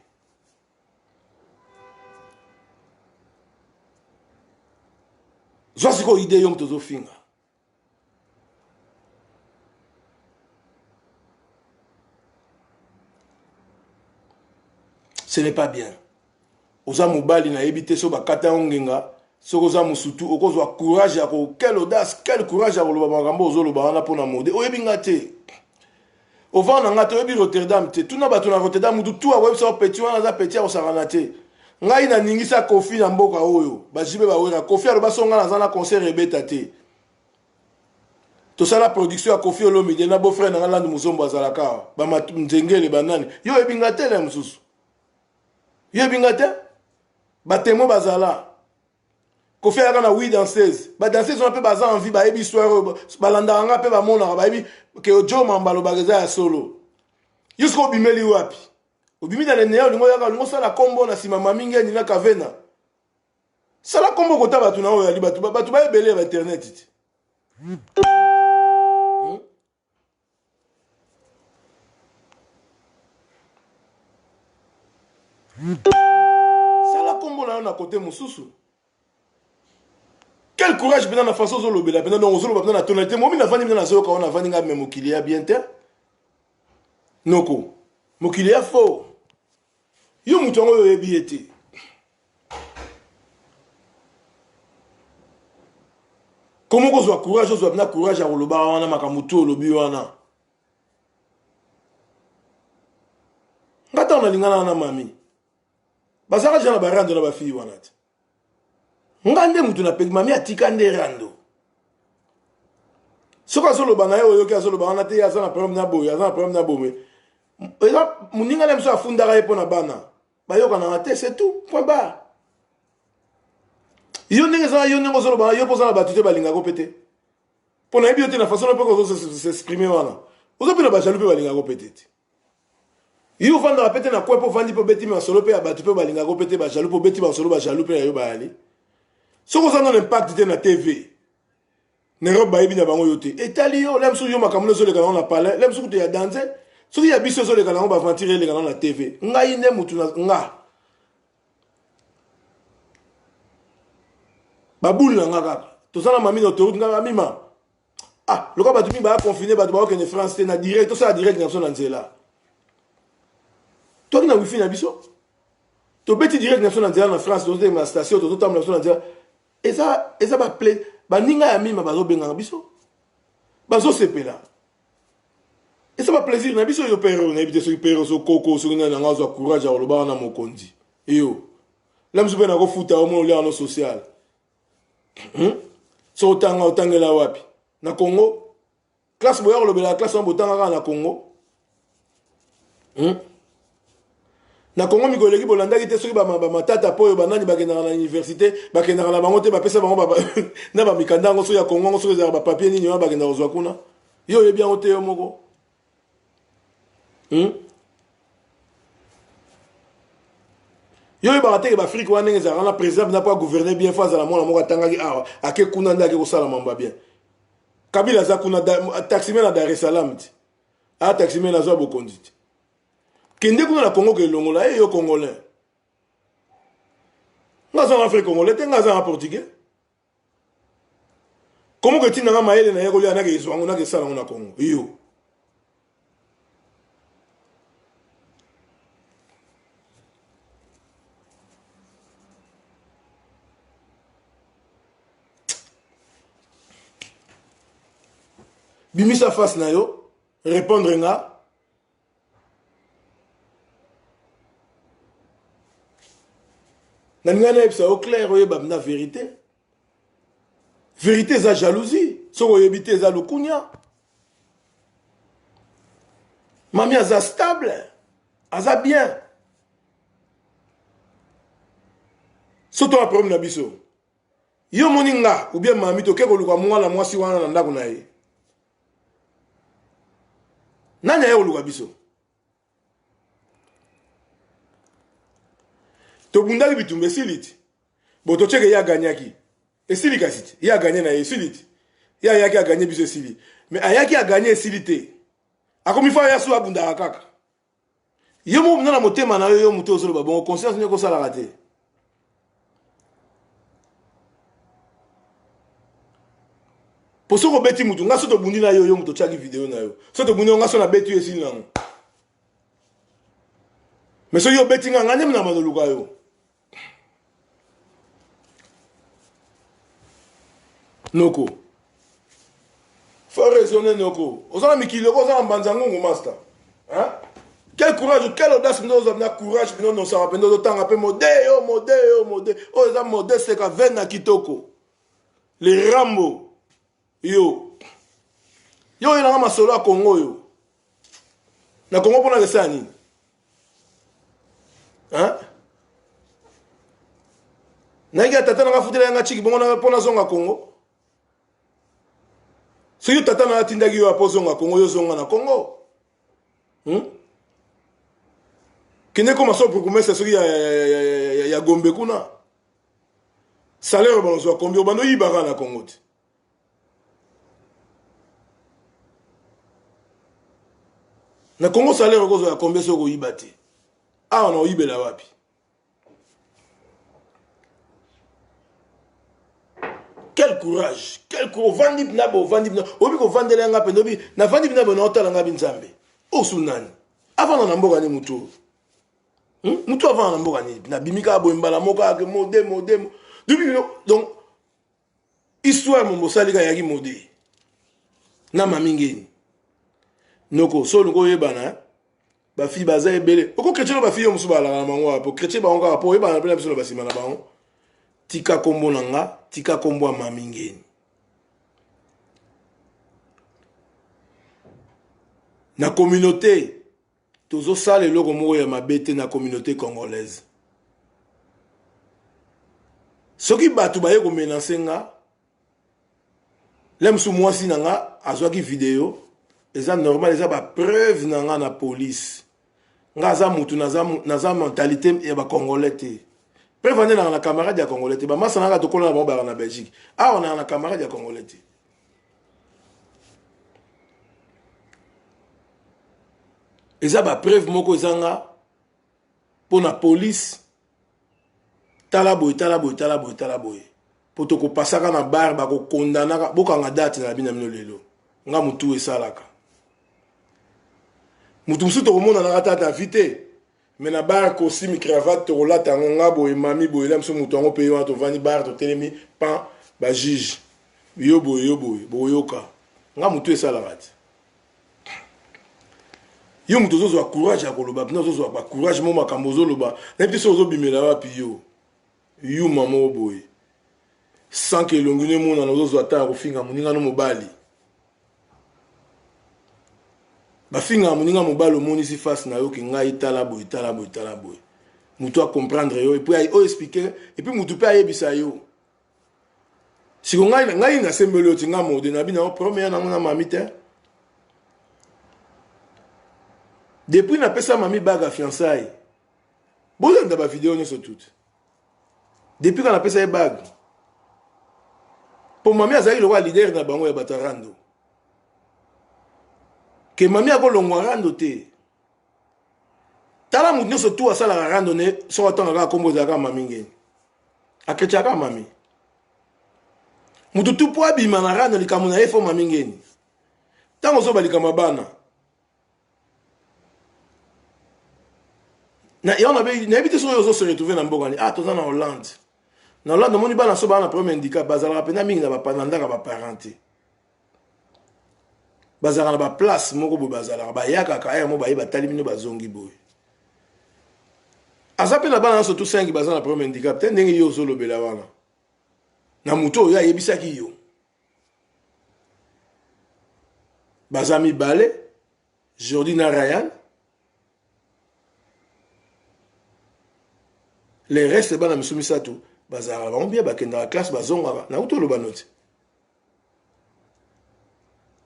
zwa sikoyo idee yo moto ozofinga ce n'est pas bien oza mobali nayebi te so bakata yo ngenga soki oza mosutu okozwa courage ya ko quelle audace quel courage ya koloba makambo ozoloba wana mpo na mode oyebi nga te ovanda na nga te oyebi rotterdam te tuna bato na rotterdam mutu tu akoyebisa yo petit wana aza petit akosakana te ngai naningisa kofi na mboka oyo bajibe bawera kofi aloba so ngai naza na concert ebeta te tosala production ya kofi olomide na beau frère na ngai landu muzombo azalaka awa banzengele banani yo oyebi ngai te na mosusu yo oyebi ngai te batemoin bazala Koffi ayaka na 8 danseuse ba danseuse wana mpe baza envie bayebi histoire oyo balandaka nga mpe bamonaka bayebi ke jo mamba alobaka eza ya solo yo soki obimeli wapi obimi na lenea olingi oyaka olingi osala kombo na nsima mami ngeni na kavena sala kombo kota bato na oyo yali bato bato baebele ya bainternet te Sala kombo na yo na kote mosusu. Quel courage mpenza na façon ozolobela mpenza donc ozoloba mpenza na tonalité momi navandi mpenza nazoyoka wana navandi ngai me mokili ya bien te noko mokili ya faux yo moto yango oyo oyebi ye te Comment kozwa courage ozwa na courage ya koloba wana makambo tu olobi wana nga ntango nalingana na mami bazalaka deja na barando na bafille wana te nga nde motu na peki mami atika nde rando soki azoloba na ye oyoki azoloba wana te ye aza na problème na boye aza na problème na boye eza moninga na biso afundaka ye mpo na bana bayokanaka te c'est tout point barre yo ndenge eza yo ndenge ozoloba yo mpo oza na bato te balingako mpe te mpo nayebi yo te na façon na mpe ozosexprime wana oza mpe na bajaloux mpe balingako mpe te te yo ofandaka mpe te na kwe mpo ofandi mpe obeti masolo mpe ya bato mpe balingako mpe te bajaloux mpe obeti masolo bajaloux mpe na yo bayali soki oza nano impact te na tv Na Europe bayebi na bango yo te. Etali yo, la mosusu yo makambo na ezoleka nango na palais, la mosusu kutu ya danze. Soki ya biso ezoleka nango ba aventure eleka nango na TV. Ngai nde mutu na nga. Ba boule na nga kaka. Toza na mami na autoroute nga mima. Ah, lokola bato mingi baya confine bato bakokende France te na direct tosala direct na biso na nzela. Toki na wifi na biso. Tobeti direct na biso na nzela na France, tozotema na station, tozotambola biso na nzela. Eza eza ba play baninga ya mima bazobengaka biso bazosepela eza ba plaisir na biso yo pere nayebi te soki pere so koko soki nani yango azwa courage ya koloba wana mokonzi yo la mosusu mpe nakofuta yo mona oliaka no social hmm? soki otanga otangela wapi na congo Classe boya kolobela classe wana botanga kaka na Congo. Hmm? Na Congo mikolo eleki bolandaki te soki ba matata poyo banani bakendaka na université bakendaka na bango te bapesa bango ba, na ba mikanda yango soki ya Congo yango soki ezalaka ba papier nini wana bakendaka kozwa kuna. Yo oyebi yango te yo moko. Hmm? Yo oyebaka te ke baafrike wana ndenge ezalaka na président mpenza mpo agouverne bien fo azala mwana moko atangaki awa ake kuna nde ake kosala mambo ya bien. Kabila aza kuna taximen na Dar es Salaam ti. A taximen azwa bokonzi ti. Kende kuna na Congo ke longola ye yo congolais. Nga aza na frère congolais te, nga aza na portugais. Comment que tina nga mayele na ye kolia nake ezwa ngo nake sala ngo na Congo? Yo. Bimisa face na yo, répondre nga. Nalinga nayebisa yo clair oyeba na vérité. Vérité eza jalousie, soki oyebi te eza lukunya. Mami aza stable, aza bien. Soki toa problème na biso. Yo omoni nga ou bien mami toke koluka mwana mwasi wana na ndako na ye. Nani aye koluka biso? Tobundaki bitumba esili ti. Bo tocheke ye agagnaki. Esili kasi ti. Ye aganye na ye esili ti. Ye ayaki aganye biso esili. Mais ayaki aganye esili te. Akomi fa ya su abundaka kaka. Yo moko mpenza na motema na yo, yo moto ozoloba bongo, conscience nde ekosalaka te. Po soki obeti motu, nga so tobundi na yo, yo moto otiaki video na yo. So tobundi yo, nga so nabeti yo esili nango. Mais soki obeti nga, nga nde na bandoluka yo. Noko. Faut raisonner noko. Oza na mikili loko oza na mbanza ngungu master. Hein? Quel courage, quelle audace bino oza na courage bino nosaka mpenza ozotanga mpe mode yo mode yo mode oyo eza mode seka vena kitoko. Le Rambo yo. Yo oyelanga masolo ya Congo oyo. Na Congo mpona kesala nini? Hein? Nayaki ya tata nanga futela yanga chiki bongo mpo nazonga Congo. Soki tata na atindaki yo apo ozonga Congo, yo zonga na Congo. Hmm? Kende koma so bourgmestre soki ya, ya, ya, ya, ya, ya, ya Gombe kuna. Salaire banozwa combien? Obando yibaka na Congo te. Na Congo salaire okozwa ya combien soki okoyiba te? Awa na oyibela wapi? Quel courage, quel courage. Ovandi na bo, ovandi na, obi kovandela nga mpenza, obi navandi na bo na otala nga binzambe. Osu nani? Avanda na mboka ni mutu. Hmm? Mutu avanda na mboka nini? Nabimi kaka boye mbala moko kaka mode mode. Donc Histoire mombo osali ka yaki mode na mami ngeni noko so olingi oyebana eh? bafille baza ebele oko chrétien na bafille yo mosusu balaka na bango wapo chrétien bango kaka po oyebana mpe na biso na basima na bango tika kombo na nga tika kombo ya mami ngeni na communauté tozosala eloko moko ya mabe te na communauté congolaise soki bato baye komenase nga le mosusu mwasi na nga azwaki video eza normal eza bapreuve na nga na police nga aza mutu naza, naza mentalité ya bacongolais te preuve ande nanga na camarade ya congolais te bamasa nanga tokola na bango bayaka na belgique awa nanga na camarade ya congolais te eza ba preuve moko ezanga mpo na police tala boye tala boye tala boye tala boye mpo tokopasaka na bar bakokondanaka bokanga date na bino bino lelo nga motu esalaka motu mosusu tokomonanaka tata vi te me na bar costume cravate tokolata yango nga boye mami boye la mosusu motu yango mpe ye wana tovandi bar totelemi pan bajuge yo boye yo boye boyoka nga motu esalaka te yo moto ozozwa courage ya koloba mpena ozozwa ba courage mo makambo ozoloba nayebi te soki ozobimela wapi yo yuma moko boye sans que elongi no emonana ozozwa temps ya kofinga moninga no mobali bafingaka moninga mobali omonisi face na yo ke ngai tala boye tala boye tala boye moto acomprendre yo epuis oyo explike epuis motu mpe ayebisa yo siko ngai ngai nasembeli yo ti ngai mode na bino problème ya nango na mami te depuis napesa mami baga fiançailles bolanda ba video nyonso toute depuis ka napesa ye bague mpo mami azalaki lokola leader na bango ya bato ya rando ke mami akolongwa rando te tala moto nyonso tu asalaka rando ne soki atanga kaka nkombo ezalaka mami ngeni. Akretiaka mami. Mutu tu po abima na rando likambo na ye fo mami ngeni. Ntango ozoba likambo ya bana. Na yango nayebi te soki ozo se retrouver na mboka ni ah toza na Hollande. Na Hollande omoni bana so bana na problème handicap bazalaka mpenza mingi na ndako ya baparent te. Bazalaka na baplace moko boye bazalaka bayakaka aya mo baye batali bino bazongi boye. Aza mpe na bana nyonso tu 5 baza na problème handicap te ndenge yo ozolobela wana. Na moto oyo ayebisaki yo. Baza mibale, Jordi na Ryan. Le reste bana misu misato bazalaka bango bien bakendaka classe bazongaka nauti oloba noti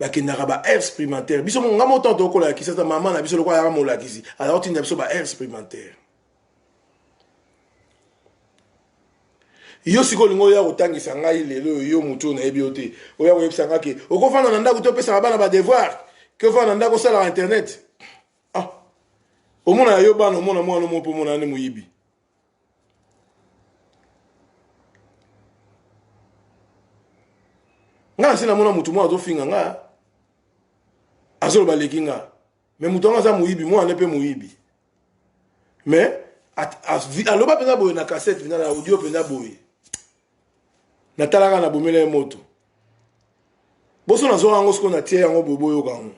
bakendaka ba aire supplémentaire biso nga mo ntango tokokola ya kisasa mama na biso lokola ayaka molakisi azalaka kotinda biso ba aire supplémentaire yo sikoyo olingi oya kotangisa ngai lelo oyo yo motu oyo nayebi yo te oya koyebisa ngai ke okofanda na ndako te opesaka bana badevoir ke ofanda na ndako osalaka internet ah omona ya yo bana omona mwana omo mpo omona nde moyibi ngai nasi namona motu moko azofinga ngai azoloba aleki nga me moto yango aza moyibi mwana mpe moyibi mais aloba mpenza boye na cassette mpenza na audio mpenza boye natalaka na bomela ye moto boso nazwaka yango sikoyo natie yango boye boyoka yango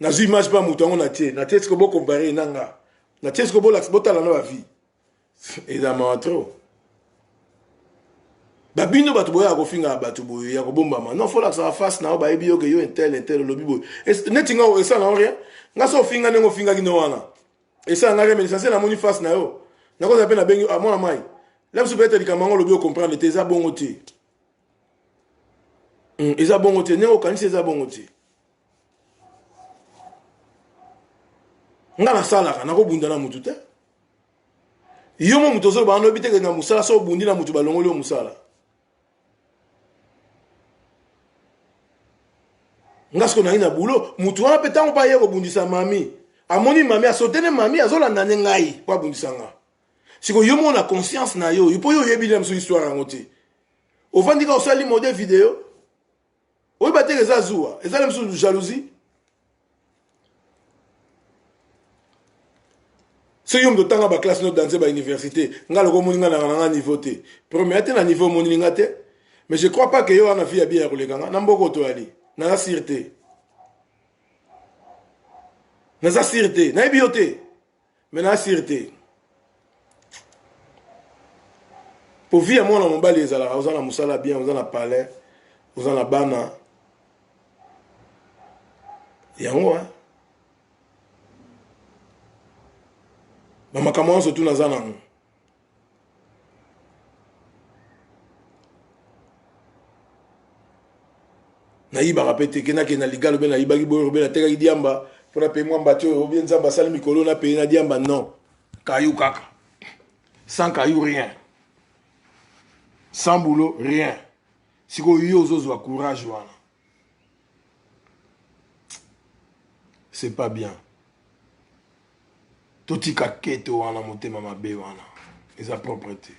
nazwi image mpe ya moto yango natie natie sikoyo bokompare na nga natie sikoyo bolakisa botala na bavie eza mawa trop babino bato boyaka kofingaka bato boye ya kobombama non folakisaka face na yo bayebi yo ke yo intel intel olobi boye neti nga esala na yo rien nga so ofinga ndenge ofingaki no wana esala nga rien mais l'essentiel namoni face na yo nakozala mpe nabengi ah, mwana mai la biso peut-être likambo yango olobi ocomprendre te eza bongo te eza bongo te ndenge okanisi eza bongo te nga nasalaka nakobunda na motu te yo mo moto ozoloba wana oyebi te na mosala so obundi na moto balongoli yo mosala nga sikoyo nayi na bulo motu wana mpe ntango mpe aye kobundisa mami amoni mami asotene mami azolanda nde ngai mpo abundisa nga sikoyo yo moko na conscience na yo mpo yo oyebi na mosusu histoire yango te ofandi kaka osali mode video oyeba te eza zuwa eza na mosusu jalousie soki yo moto otanga baklasse no danse bauniversité nga loko omoni nga nanga nanga niveau te premier te na niveau omonili nga te mais je crois pas ke yo wana vie ya bien ya koleka nga na mboka oyo toyali naza sire te naza sire te nayebi yo te mais na sire te po vie ya mwana mobali ezalaka oza na mosala bien oza na palais oza na bana yango hein? bamakambo nyonso tu naza nango Nayibaka pe te, ke nakende na ligalo be nayibaki boye obe natekaki diamba mpo na paye mwa mbati oyo obie nzambe asali mikolo na paye na diamba non caillou kaka sans caillou rien sans boulot rien sikoyo yo ozozwa courage wana c'est pas bien totika keto wana motema mabe wana eza propre te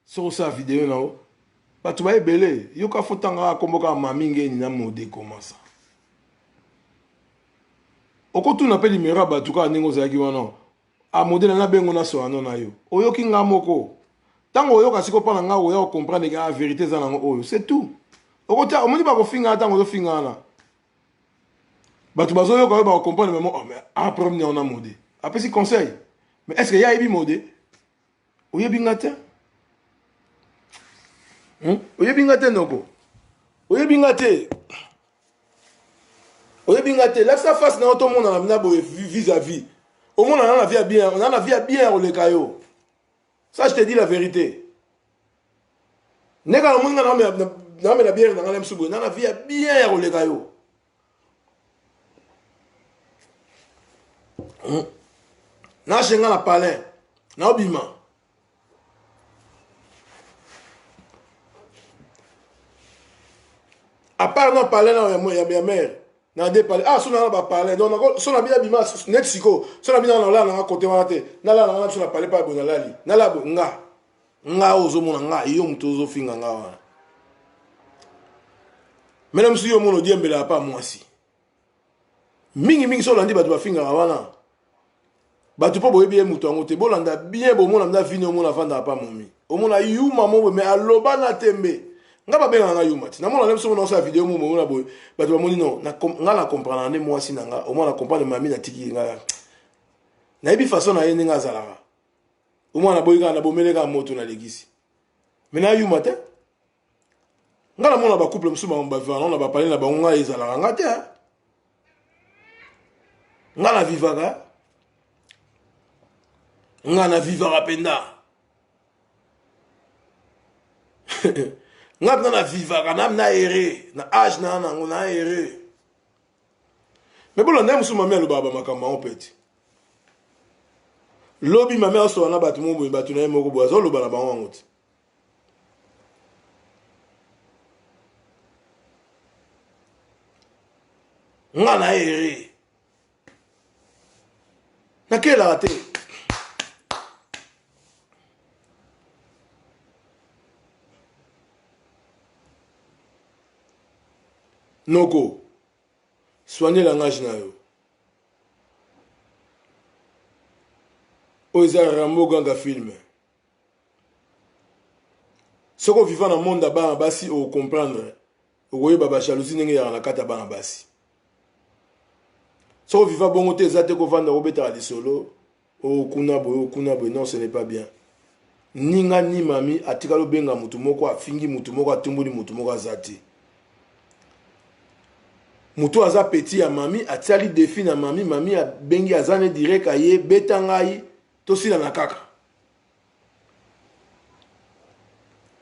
Soki osala video na yo batu ba ebele yoka fo tanga kaka kombo kaka mami ngeni na mode comment ça okotuna pe numero ya batu kaka ndenge ozalaki wana a mode na nabengo na soano na yo oyoki nga moko ntango oyoka siko mpa na nga oya ocomprendre ke ah verité eza nango oyo c'est tout okotia omoni bakofinga ntango ozofinga wana bato bazoyoka oyo bakocomprendre memo oh, mais ah problème nini na mode apesi conseil mais est ce que ye ayebi mode Oyebi nga te? Oyebi nga te noko? Oyebi nga te? Oyebi nga te? Lakisa face na yo tomonana na boye vis-à-vis. Omonana na vie ya bien, na vie ya bien ya koleka yo. Ça je te dis la vérité. Ndenge namoni nga naomela bière na nga na misu boye, na na vie ya bien ya koleka yo. Nasenga na palin naobima à part na palin na ya, ya, ya mare. Na de palais. Ah, so na ba palais. Donc nako so na bina bima net siko. So na bina na lala na côté wana te. Na lala na so na palais pa bo na lali. Na la bo nga. Nga ozo mona nga yo muto ozo finga nga wana. Mena musu yo mono diembela pa mwasi. Mingi mingi so olandi bato bafingaka wana. Bato mpo boyebi ye moto yango te. Bolanda bien bomona mda vini omona avandaka pa momi. Omona yuma mo mais aloba na tembe. Nga babengaka nga yuma ti. Namona nde somo naosala video mo bomona boye. Bato bamoni non, nga na comprendre nde mwasi na nga. Omona comprendre mami natiki nga. Nayebi façon na ye ndenge azalaka. Omona naboyi kaka nabomele kaka moto nalekisi. Mais na yuma te. Nga namona ba couple mosusu bango bavivaka na bapale na bango ngai ezalaka nga te. Nga na vivaka. Nga na vivaka mpenza. Nga mpenza na vivaka na na ere na age na nango na ere. Mais bolanda ye mosusu mami alobaka bamakambo yango peti. Lobi mami asola na bato moko boye bato na ye moko boye azoloba na bango yango te. Nga na ere. Nakelaka te. Noko, soigne langage na yo. Oyo eza Rambo Ganga film. Soki oviva na monde ya bana basi okocomprendre, okoyeba ba jalousie ndenge eyaka na kati ya bana basi. Soki oviva bongo te eza te kovanda kobetaka lisolo okuna boye okuna boye, non, ce n'est pas bien. Ni nga ni mami atikali obenga mutu moko afingi mutu moko atumboli mutu moko aza te. Mutu aza petit ya mami atiali défi na mami, mami abengi aza ne direct aye beta ngai tosilana kaka.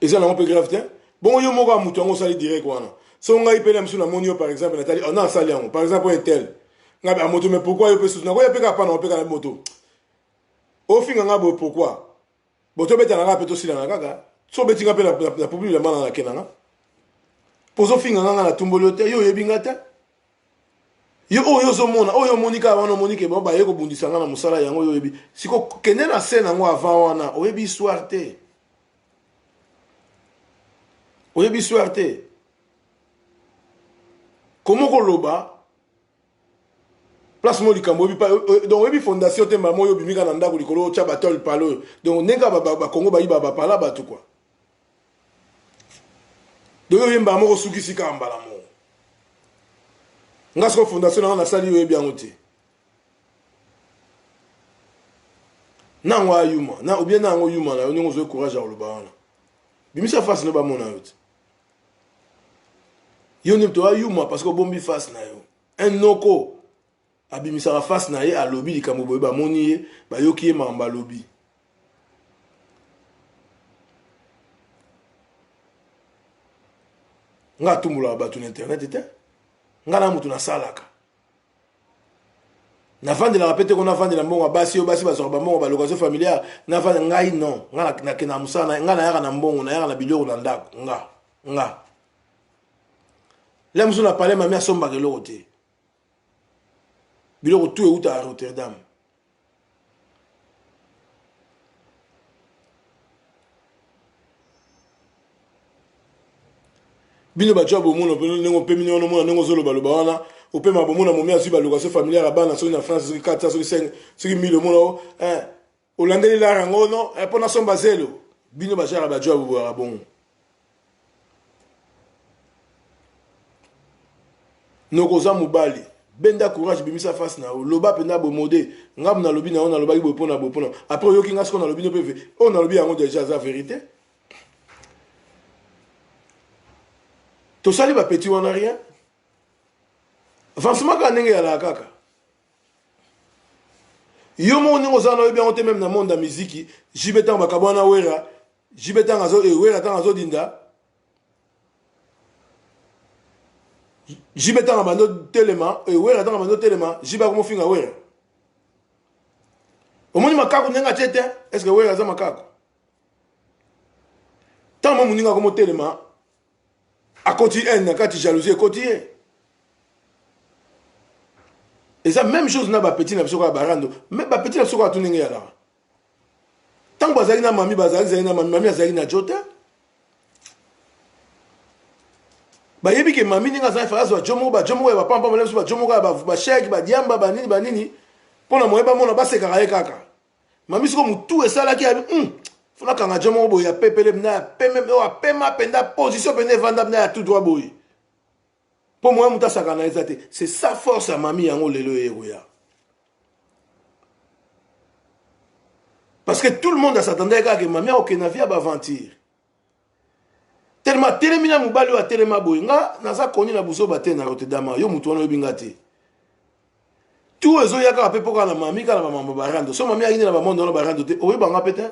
Eza nango mpe grave te. Bongo yo moko ya mutu yango osali direct wana. So ngai mpe na misu namoni yo par exemple natali oh, na asali yango par exemple oyo tel ngai a moto mais pourquoi yo mpe susu nakoya mpe kaka pana mpe kaka moto ofinga ngai boye pourquoi boto obetana kaka mpe tosilana kaka so obeti ngai mpe na public na bana nakenda nga mpo ozofinga ngai ngai natumboli yo te yo oyebi ngai te yo oyo ozomona oyo omoni kaka wana omoni ke bango baye kobundisa ngai na mosala yango oyo oyebi siko kende na scène yango avant wana oyebi histoire te oyebi histoire te komo koloba place mo likambo oyebi donc oyebi fondation te mbala moyo obimi kaka na ndako likolo otya batole pale oyo donc ndenge kaka bakongo bayiba bapala bato kua donc oyo mbala moko osukisi kaka mbala moko nga siko fondation nanga nasali oyebi yango te nango ayuma na ou bien nango yuma na yo ndenge ozwi courage ya koloba wana bimisa face no bamona yo te yo nde moto ayuma parce que obombi face na yo un noko abimisaka face na ye alobi likambo boye bamoni ye bayoki ye makambo alobi nga atumbolaka bato na internet te nga na moto nasalaka navandelaka mpe te ko navandela mbongo ya basi oyo basi bazwaka bambongo ba location familiale navanda ngai non nga nakendaka mosala ngai nayaka na mbongo nayaka na biloko na ndako nga nga le mosusu na palais mami asombaka eloko te biloko tu eutaka Rotterdam bino bato ya bomona ndenge opemi wana omona ndenge ozolobaloba wana opema bomona momi azwi balocation familiale ya bana soki na France soki 400 soki 5 soki 1000 omona eh, olandeli lara yango no eh, mpo nasomba zelo bino bajara bajo ya boboyaka bongo noko oza mobali benda courage bimisa face na yo loba mpenza bomode ngambo nalobi na yo nalobaki boye mpona boye mpona après oyoki nga sikoyo nalobi no mpe oyo nalobi yango deja aza verité tosali bapeti wana rien avancement kaka ndenge eyalaka kaka yo moko ndenge oza na oyebi yango te meme na monde ya miziki JB ntango bakabwana Wera JB ntango azo eh, Wera ntango azodinda JB ntango abandi otelema eh, Wera ntango abandi otelema JB akomofinga Wera omoni makaku ndenge atie te est ce que Wera aza makaku ntango mo moninga akomotelema akoti haine na kati jalousie ekoti ye. Eza même chose na bapetit na biso kaka barando, mais bapetit na biso kaka tu ndenge eyalaka. Ntango bazalaki na mami, bazalaki zali na mami, mami azalaki na jo te. Bayebi ke mami ndenge azalaki fa azwa jo moko, bajo moko ya bapampamba na biso, bajo moko ya basheke, badiamba, banini banini, mpo na moye bamona basekaka ye kaka. Mami siko motu esalaki ya fona kanga jo moko boye ya pepele mna ya peme oyo apema mpenza position mpenza evanda mna ya tout droit boye mpo moya moto asaka na eza te. C'est ça force ya mami yango lelo eye koya. Parce que tout le monde asatandaki kaka ke mami akokende na vie ya baaventure. Tellement atelemi na mobali oyo atelema boye, nga naza koni na buzoba te na Rotterdam, yo motu wana oyebi nga te. Tout ezoya kaka mpe mpo kaka na mami, kaka na bamambo barando. So mami ayini na bamondo wana barando te, oyeba nga mpe te.